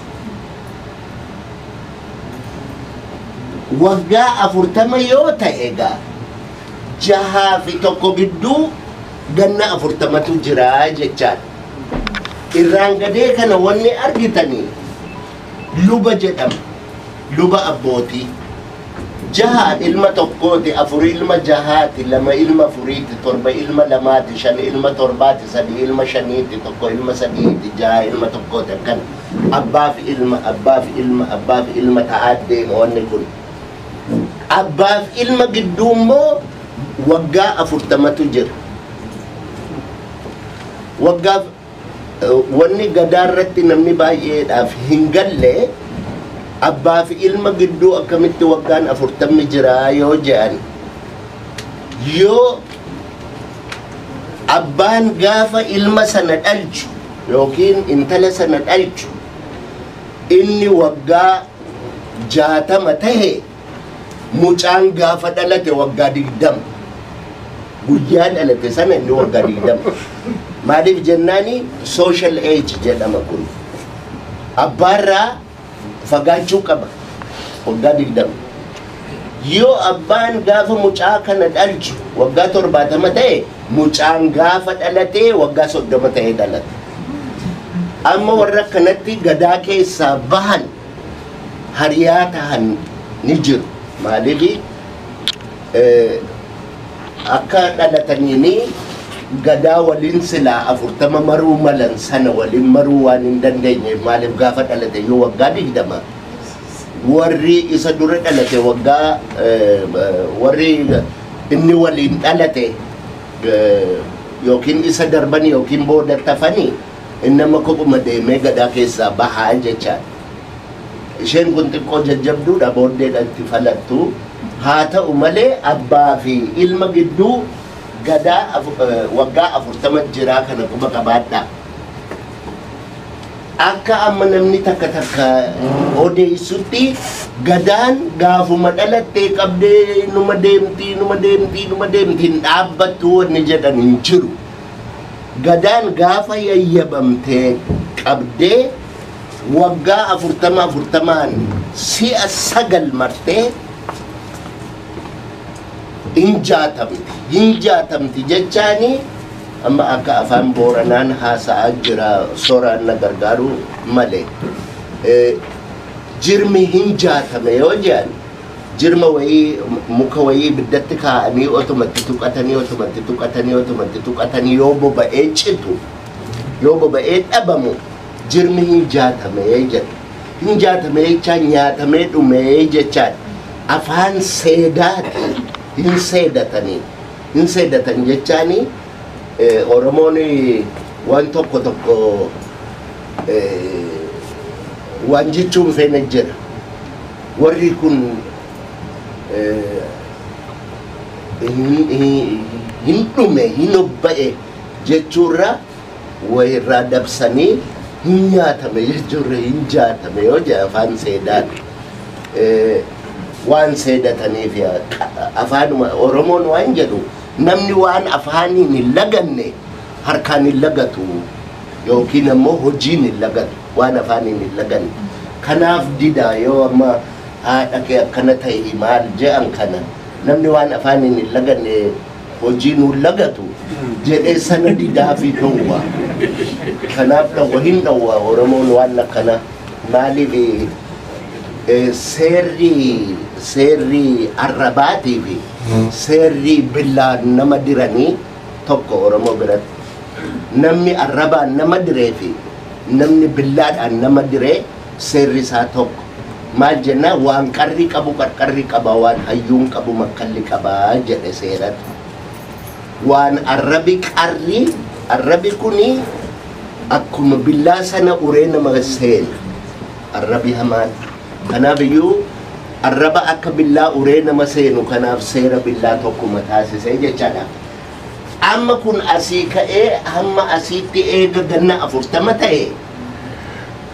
Waggaa 40 yoo ta'e egaa jahaa fi tokko gidduu ganna 40tu jira jechaadha. Irraan gadee kana wanni argitanii luba jedhama. Luba abbootii. Jaha ilma tokkooti, afur ilma jahaati, lama ilma afuriiti, torba ilma lamaati, shan ilma torbaati, sadi ilma shaniiti, tokko ilma sadiiti, jaha ilma tokkooti. Akkan abbaaf ilma, abbaaf ilma, abbaaf ilma ta'aa deema wanni kun. Abbaaf ilma gidduu immoo waggaa 40tu jira. Waggaa wanni gadaa irratti namni baay'eedhaaf hin galle, abbaaf ilma gidduu akkamitti waggaan 40 jira yoo jedhan, yoo abbaan gaafa ilma sana dhalchu yookiin intala sana dhalchu inni waggaa 60 tahe, mucaan gaafa dhalate waggaa 20. Guyyaa dhalate sana inni waggaa 20. Maaliif jennaani, social age jedhama kun. Abbaarraa fagaachuu qaba waggaa 20. Yoo abbaan gaafa mucaa kana dhalchu waggaa 70 ta'e, mucaan gaafa dhalatee waggaa 30 ta'ee dhalate. Amma warra akkanatti gadaa keessaa bahan, hariyaa tahan ni jiru. Maaliif akka dhalataniini gadaa waliin silaa 40 maruu malan sana waliin maruu waan hin dandeenye. Maaliif gaafa dhalate yoo waggaa 20, warri isa dura dhalate waggaa, warri inni waliin dhalate yookiin isa darban yookiin booda tafanii, inni nama kophuma deemee gadaa keessaa bahaa jechaadha. Isheen kun xiqqoo jajjabduudha, booddeedha itti falattu. Haa ta'u malee abbaa fi ilma gidduu gadaa waggaa 40 jiraa, kana quba qabaadhaa. Akka amma namni takka takka odeessutti gadaan gaafuma dhalattee qabdee numa deemtii, numa deemtii, numa deemtii, hin dhaabbattu wanni jedhan hin jiru. Gadaan gaafa yayyabamtee qabdee waggaa 40 40n si'a sagal martee hin jaatamti. Hin jaatamti jechaani amma akka afaan Booranaan haasa'aa jira, soraan na gargaaru malee. Jirmi hin jaatame yoo jedhan, jirma wayii, muka wayii ibiddatti kaa'anii otumatti tuqatanii, otumatti tuqatanii, otumatti tuqatanii, yoo boba'ee citu, yoo boba'ee dhabamu, jirmi hin jaatame jedha. Hin jaatame jechaan nyaatamee dhumee jechaadha. Afaan seedaati, hin seedatanii. Hin seedatan jechaani Oromoon waan tokko tokko waan jechuun feene jira. Warri kun hin dhume, hin obba'e jechuurra wayirraa dabsanii hin nyaatame jechuurra hin jaatame yoo jedhe afaan seedaati. Waan seedataniif afaanuma Oromoon waan jedhu, namni waan afaaniin hin laganne harkaan hin lagatu yookiin ammoo hojiin hin lagatu waan afaaniin hin laganne. Kanaaf dida yoo amma haadha kee akkana ta'e maal je'an kana, namni waan afaaniin hin laganne hojiin hin lagatu jedhee sana didaa fi dhowwa. Kanaaf dhowwa, hin dhowwa Oromoon waan akkana. Maaliif seerri arrabaatii fi seerri billaan nama diranii tokko Oromoo biratti. Namni arrabaan nama diree fi namni billaadhaan nama diree seerri isaa tokko. Maal jennaa, waan qarri qabu qarqarri qaba, waan hayyuun qabu makkalli qabaa jedhe seeratti. Waan arrabi qarri, arrabi kuni akkuma billaa sana uree nama seena. Arrabi hamaan. Kanaaf iyyuu arraba akka billaa uree nama seenu kanaaf seera billaa tokkuma taasisee jechaadha. Amma kun asii ka'ee hamma asiitti eega ganna 40 ta'e,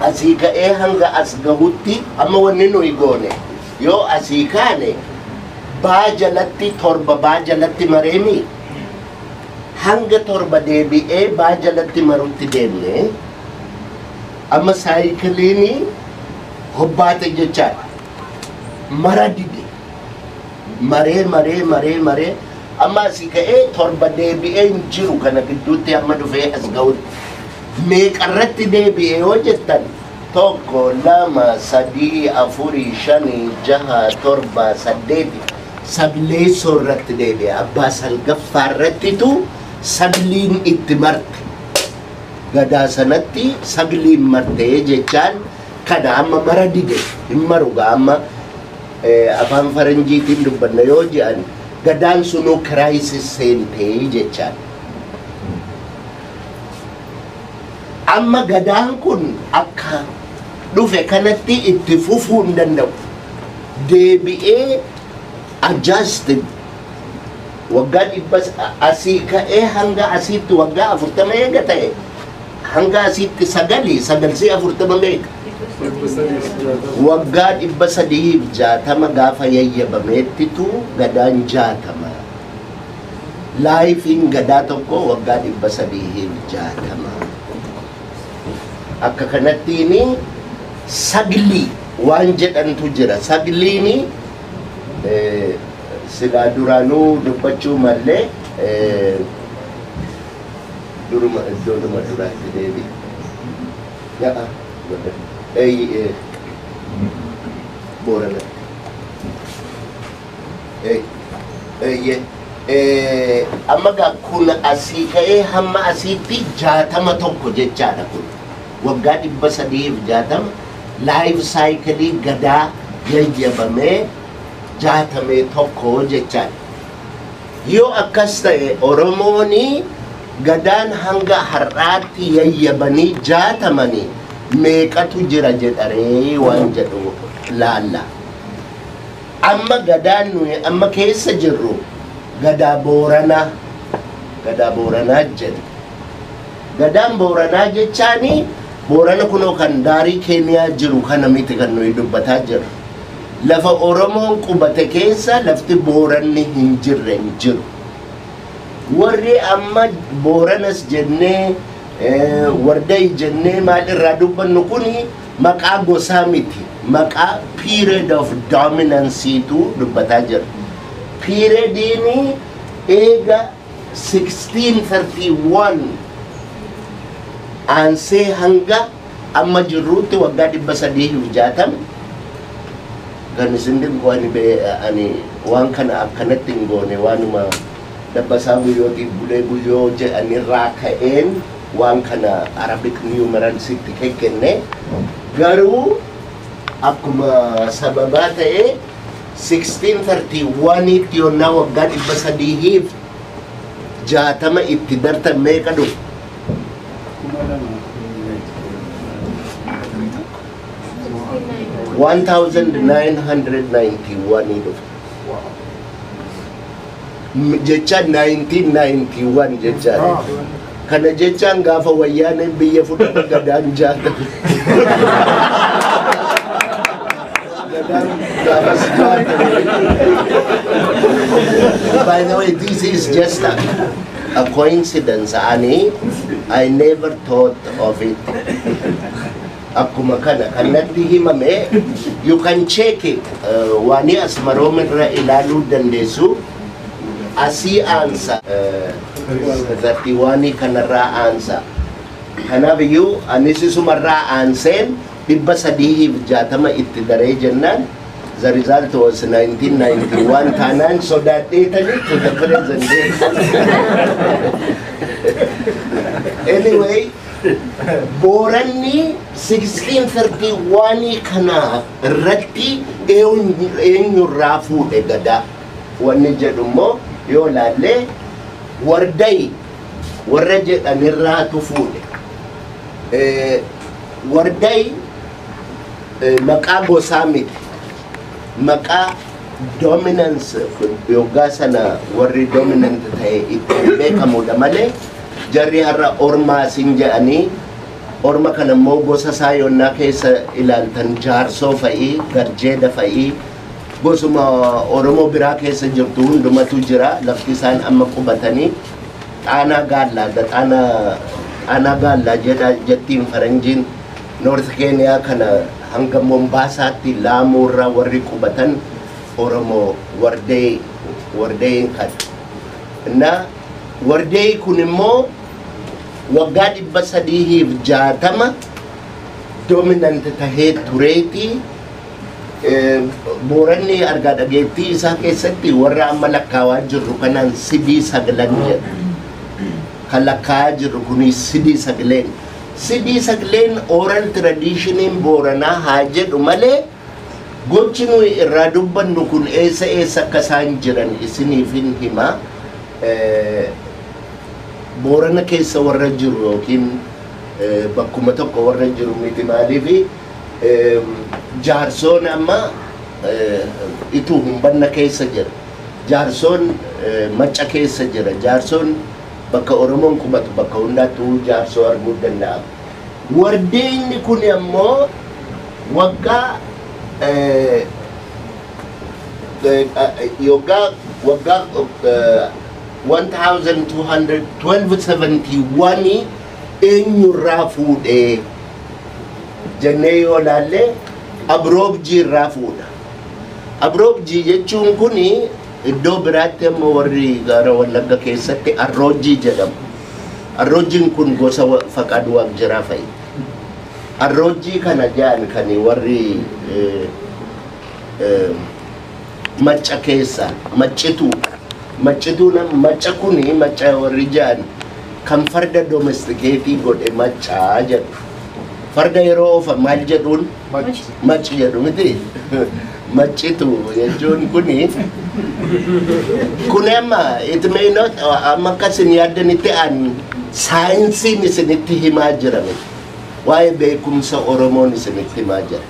asii ka'ee hanga as gahutti amma wanni nuyi goone, yoo asii kaane baa jalatti torba, baa jalatti mareemi, hanga torba deebi'ee baa jalatti marutti deemne. Amma saayikiliini hobbaate jechaadha. Mara dide, maree maree maree maree, amma asii ka'ee torba deebi'ee hin jiru. Kana gidduutti amma dhufee as ga'utti meeqarratti deebi'e yoo jettan 1 2 3 4 5 6 7 8 Sableessoo irratti deebi'e. Abbaa salgaffaa irrattitu sagliin itti marte. Gadaa sanatti sagliin martee jechaan kana amma mara dide hin maru gaa amma afaan faranjiitiin dubbanna yoo jedhan gadaan sunuu crisis seentee jechaan. Amma gadaan kun akka dhufe kanatti itti fufuu hin danda'u. Deebi'ee adjusted waggaa dhibba asii ka'ee hanga asiitti waggaa 40 eega ta'e hanga asiitti 9 40 meeqa? Waggaa 360 gaafa yayyabameettitu gadaan 60. Laayifiin gadaa tokko waggaa 360. Akka kanattiin saglii waan jedhantu jira. Sagliini silaa duraanuu dubbachuu mallee duruma iddoodhuma duraatti deebi. Ya'a Booranatti. Amma gaa kun asii ka'ee hamma asiitti 61 jechaadha kun. Waggaa 360 life cycle gadaa yayyabamee 61 jechaadha. Yoo akkas ta'e Oromooni gadaan hanga har'aatti yayyabanii 60 meeqatu jira jedharee waan jedhu laalla. Amma gadaan nuyi amma keessa jirru gadaa Booranaa jedha. Gadaan Booranaa jechaani Boorana kunoo kan daarii Keeniyaa jiru kana miti kan nuyi dubbataa jirru. Lafa Oromoon qubate keessa lafti Booranni hin jirre hin jiru. Warri amma Booranas jennee Warday jennee maal irraa dubbannu kuni maqaa gosaa miti. Maqaa period of dominanceetu dubbataa jira. Periodiin eega 1631 aansee hanga amma jirruutti waggaa 360 kan isin dinqu ani waan kana akkanatti hin goone waanuma dabbasaa guyyootiif bulee guyyoo jedhanirraa ka'een waan kana Arabic numeralsitti kenne garuu akkuma sababaa ta'e 1631 tti yonnaa waggaa 360 itti dartan meeqa dhufu? 1991 dhufe. Jecha 1991 jecha. Kana jechaan gaafa wayyaaneen biyya fudhate gadaan 60. Gadaan gaafas 60. By the way, this is just a coincidence, Ani. I never thought of it. Akkuma kana kanatti himame, you can check it. Waani asmaroom irra ilaaluu dandeessu. Asii aansa 31 kanarraa aansa. Kanaaf iyyuu anis isumarraa aanseen 360 itti daree jennaan the result was 1991 taanaan sodaadheetanii to the present day. Anyway, Booranni 1631 kana irratti eenyurraa fuudhe gadaa wanni jedhu immoo yoo laallee Warday warra jedhanirraatu fuudhe. Warday maqaa gosaa miti. Maqaa dominance yoggaa sana warri dominant ta'e ittiin beekamudha malee jarri har'a ormaa sin jedhanii orma kana immoo gosa isaa yonnaa keessa ilaaltan jaarsoo fa'ii garjeeda fa'ii gosuma Oromoo biraa keessa jirtu hundumatu jira. Lafti isaan amma qubatanii xaanaa gaallaa xaanaa gaallaa jedha jettiin faranjiin North Kenya kana hanga Mombaasaatti Laamuurra warri qubatan Oromoo Wardee kan. Na Wardee kun immoo waggaa 360 Dominant tahee tureeti. Booranni argaa dhageettii isaa keessatti warra amma lakkaawaa jirru kanaan sidii sagalan jedha. Kan lakkaa'aa jirru kuni sidii sagaleen. Sidii sagaleen oral traditioniin Booranaa haa jedhu malee, gochi nuyi irraa dubbannu kun eessa eessa akka isaan jiran isiniif hin hima. Boorana keessa warra jiru yookiin bakkuma tokko warra jiru miti. Maaliifi, Jaarsoon amma ituu Humbanna keessa jira. Jaarsoon Macca keessa jira. Jaarsoon bakka Oromoon qubatu bakka hundaattuu Jaarsoo arguu danda'ama. Wardeenni kun ammoo waggaa yoggaa waggaa 1271 eenyurraa fuudhee jennee yoo laalle, Abroobjii irraa fuudha. Abroobjii jechuun kuni iddoo biraatti ammoo warri gara Wallagga keessatti Arroojjii jedhamu. Arroojjiin kun gosa Faqaaduu Waaqjiraa fa'i. Arroojjii kana jedhan kan warri Macca keessa Maccituu. Maccituu Macca kuni, Macca warri jedhan kan farda domesticate godhe Maccaa jedhu. Farda yeroo oofan maal jedhuun? Macci jedhu miti. Maccitu jechuun kuni amma it may not amma akka isin yaaddanitti an saayinsiin isinitti himaa jira miti. Waa'ee beekumsa Oromoon isinitti himaa jira.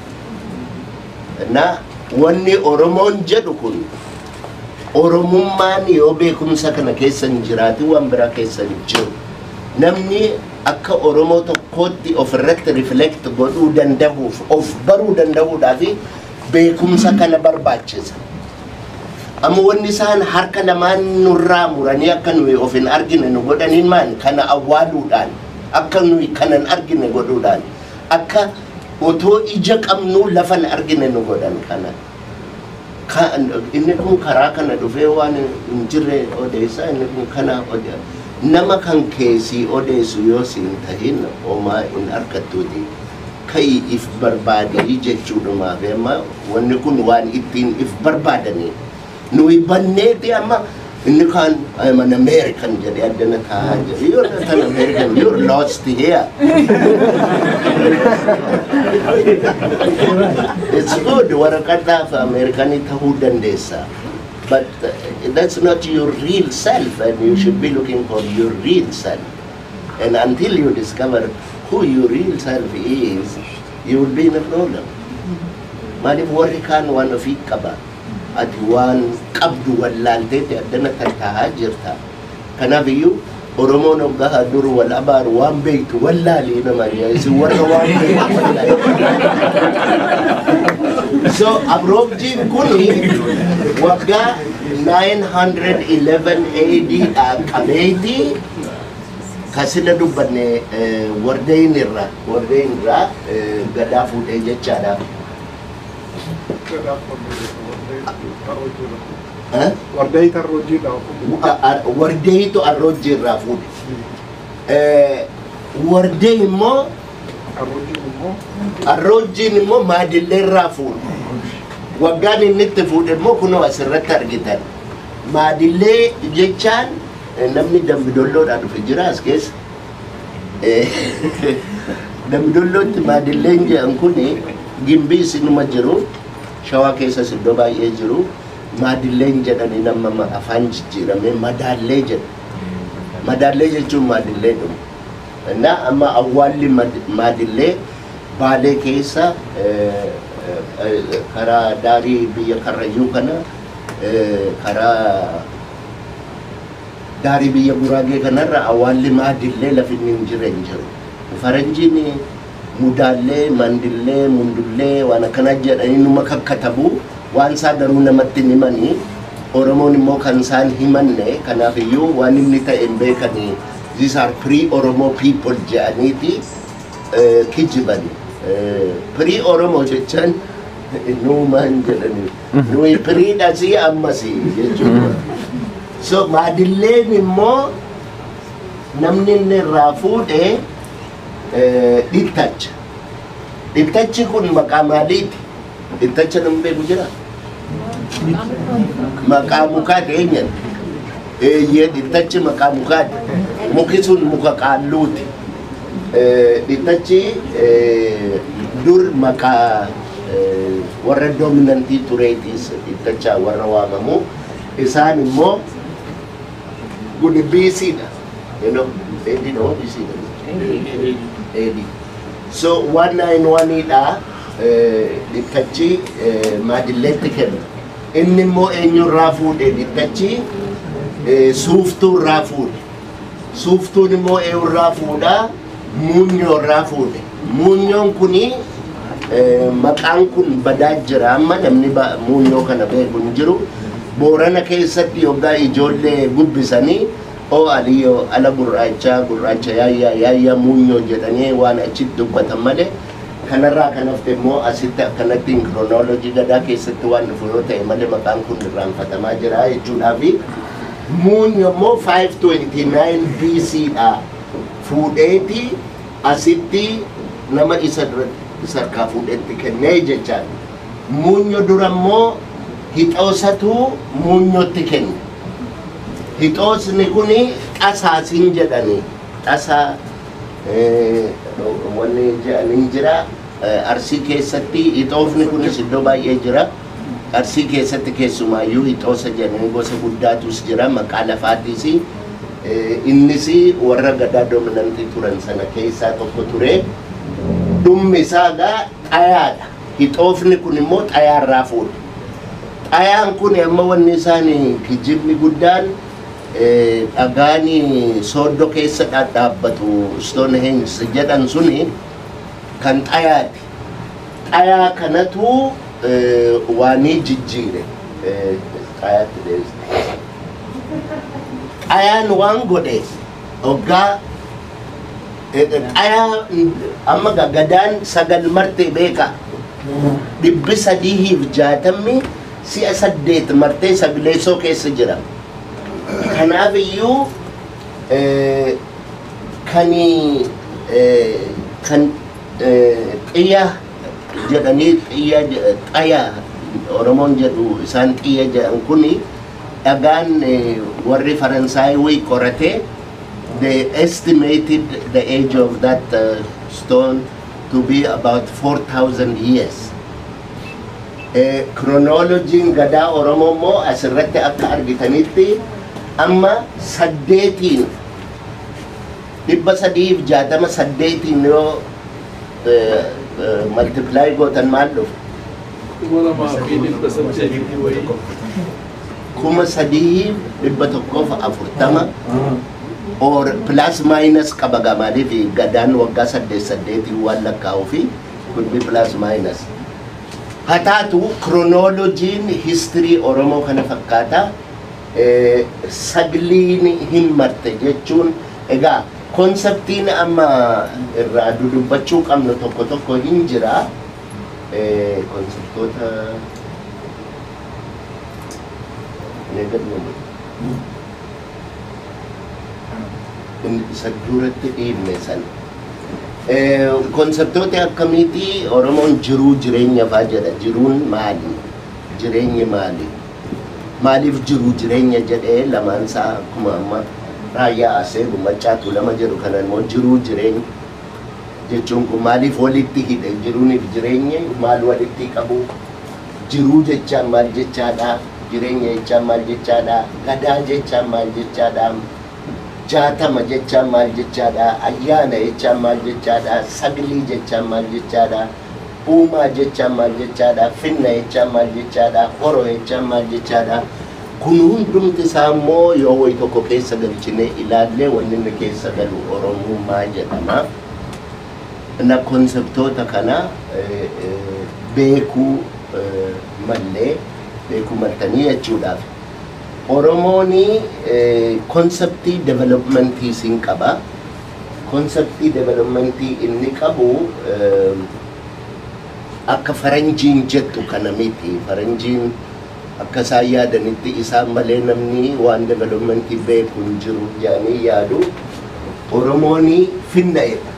Na wanni Oromoon jedhu kun, Oromummaan yoo beekumsa kana keessa hin jiraatin, waan biraa keessa hin jiru. Namni akka Oromoo tokkootti ofirratti reflect godhuu danda'uuf, of baruu danda'uudhaaf beekumsa kana barbaachisa. Amma wanni isaan harka lamaan nurraa muranii akka nuyi of hin argine nu godhaniin maal? Kana awwaaluudhaan, akka nuyi kana hin argine godhuudhaan, akka otoo ija qabnuu lafa hin argine nu godhan kana. Inni kun karaa kana dhufee waan hin jirre odeessa, inni kun kana odeessa. Nama kan keessii odeessu yoo siin tahin homaa hin argattuuti. Ka'ii if barbaadii jechuudhumaaf amma wanni kun waan ittiin if barbaadanii. Nuyi banneeti amma inni kaan "I am an American" jedhee addana taa'aa jira. You're not an American, you're lost here. It's good, waraqadhaaf Americanii ta'uu dandeessa. But that's not your real self, and you should be looking for your real self. And until you discover who your real self is, you will be in a problem. Maaliif, warri kaan waan ofii qaba. Ati waan qabdu wallaalteeti addana tattaa'aa jirta. Kanaaf iyyuu Oromoon hoggaa dur wal abaaru waan beektu wallaalii nama isin warra waan beektu wallaalii. So Abroobjiin kuni waggaa 911 AD dha qabeetii kasila dubbanne Wardeyin irraa gadaa fuudhee jechaadha. Eh? Wardee tarroojjiidha. Wardeeyitu Arroojjii irraa fuudhe. Wardee immoo Arroojjiin immoo Arroojjiin immoo Maadillee irraa fuudhe. Waggaan inni itti fuudhe immoo kunoo asirratti argitan. Maadillee jechaan namni Dambidolloodhaa dhufe jira as keessa. Dambidollootti Maadilleen jedhan kuni Gimbii isinuma jiru. Shawaa keessas iddoo baay'ee jiru. Maadilleen jedhanii nama afaan jijjiiramee Madaallee jedhu. Madaallee jechuun Maadillee dhumu. Na amma awwaalli Maadillee Baalee keessa karaa daarii biyya Karrayyuu kana, karaa daarii biyya Guraagee kanarra awwaalli Maadillee lafi inni hin jirre hin jiru. Faranjiin Mudaallee, Mandillee, Mundullee waan akkana jedhanii numa kakkatabu, waan isaa garuu namatti hin himanii. Oromoon immoo kan isaan himanne, kanaaf iyyuu waan inni ta'e hin beekanii. These are pre-Oromo people jedhaniiti kijiban. Pre-Oromo jechaan nuumaan jedhanii. Nuyi pre-dhasii ammasii jechuudha. So Maadilleen immoo namni inni irraa fuudhe Dhittacha. Dhittachi kun maqaa maaliiti? Dhittacha namni beeku jira? Maqaa mukaati eenyan? Eeyyee, dhittachi maqaa mukaati. Muki sun muka qaalluuti. Dhittachi dur maqaa warra dominantii tureetis dhittacha warra waamamu. Isaan immoo kun BC dha. AD dha moo BC dha? AD. So 191 dha dhittachi maadilleetti kenna. Inni immoo eenyurraa fuudhe dhittachi? Suuftuurraa fuudhe. Suuftuun immoo eenyurraa fuudha? Muunyoorraa fuudhe. Muunyoon kuni maqaan kun badaa jira, amma namni muunyoo kana beeku hin jiru. Boorana keessatti yoggaa ijoollee gubbisanii oo aliyyoo ala gurraacha gurraacha yaayyaa yaayyaa muunyoo jedhanii waan achitti dubbatan malee, kanarraa kan hafte immoo asitti akkanatti chronology gadaa keessatti waan dhufu yoo ta'e malee maqaan kun irraanfatamaa jira jechuudhaa. Fi muunyo immoo 529 BC dha fuudheeti asitti nama isa duratti isa harkaa fuudhetti kennee jechaadha. Muunyo dura immoo hixoosatu muunyotti kenne. Hixoosni kuni xasaasiin jedhani. Xasaa wanni jedhanii jira. Arsii keessatti hixoofni kunis iddoo baay'ee jira. Arsii keessatti keessumaayyuu hixoosa jedhanii gosa guddaatus jira, maqaa lafaatiis. Innis warra gadaa dominantii turan sana keessaa tokko ture. Dhummi isaa gaa xayaadha. Hixoofni kun immoo xayaarraa fuudhe. Xayaan kun amma wanni isaan kijibni guddaan dhagaan sooddoo keessa dhadhaabbatu, Stonehenge jedhan suni, kan xayaati. Xayaa kanatu waanii jijjiire. Xayaatti deebise. Xayaan waan godhe hoggaa xayaa amma gadaan sagal marte beeka. 360 si'a saddeet martee sagleessoo keessa jira. Kanaaf iyyuu kan xiyya jedhanii xiyya xaya Oromoon jedhu, isaan xiyya jedhan kuni dhagaan warri Faransaayii qorate, they estimated the age of that stone to be about 4000 years. Chronologiin gadaa Oromoo immoo asirratti akka argitanitti amma saddeetiin, 360 saddeetiin yoo multiply gootan maal dhufa? 2800 wayii. 3140 or plus minus qaba maaliif gadaan waggaa saddeet saddeetii waan lakkaa'uu fi could be plus minus. Haa taatu, chronologiin history Oromoo kana fakkaata. Sagliin hin marte jechuun egaa conceptiin amma irraa dudubbachuu qabnu tokko tokko hin jira. Conceptoota mee gad nu inni isa duratti dhiibne sana. Conceptoota akkamiiti? Oromoon jiruu jireenya faa jedha. Jiruun maali? Jireenyi maali? Maaliif jiruu jireenya jedhee lamaan isaa akkuma amma raayyaa asee gummachaatu lama jedhu kana immoo jiruu jireenya jechuun kun maaliif walitti hidhe? Jiruuniif jireenyi maal walitti qabu? Jiruu jechaan maal jechaadha? Jireenya jechaan maal jechaadha? Gadaa jechaan maal jechaadha? 60 jechaan maal jechaadha? Ayyaana jechaan maal jechaadha? Saglii jechaan maal jechaadha? Uumaa jechaan maal jechaadha? Finna jechaan maal jechaadha? Horo jechaan maal jechaadha? Kun hundumti isaa immoo yoo wayi tokko keessa galchine ilaallee wanni inni keessa galu Oromummaa jedhama. Na conceptoota kana beekuu mallee beekuu maltanii jechuudhaaf. Oromooni conceptii developmentii siin qaba. Conceptii developmentii inni qabu akka faranjiin jettu kana miti. Faranjiin akka isaan yaadanitti isaan malee namni waan developmentii beeku hin jiru jedhanii yaadu. Oromooni finna'edha.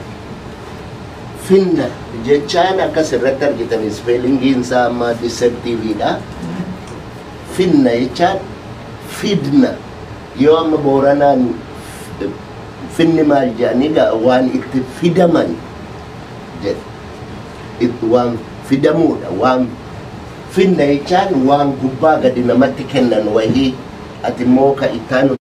Finna jechaan akkas irratti argitan spellingiin isaa amma deceptiveidha. Finna jechaan fidna yoo amma Booranaan finni maal jedhanii waan itti fidaman jedhe, waan fidamuudha. Waan finna jechaan waan gubbaa gadi namatti kennan wahii ati immoo ka ittaanu.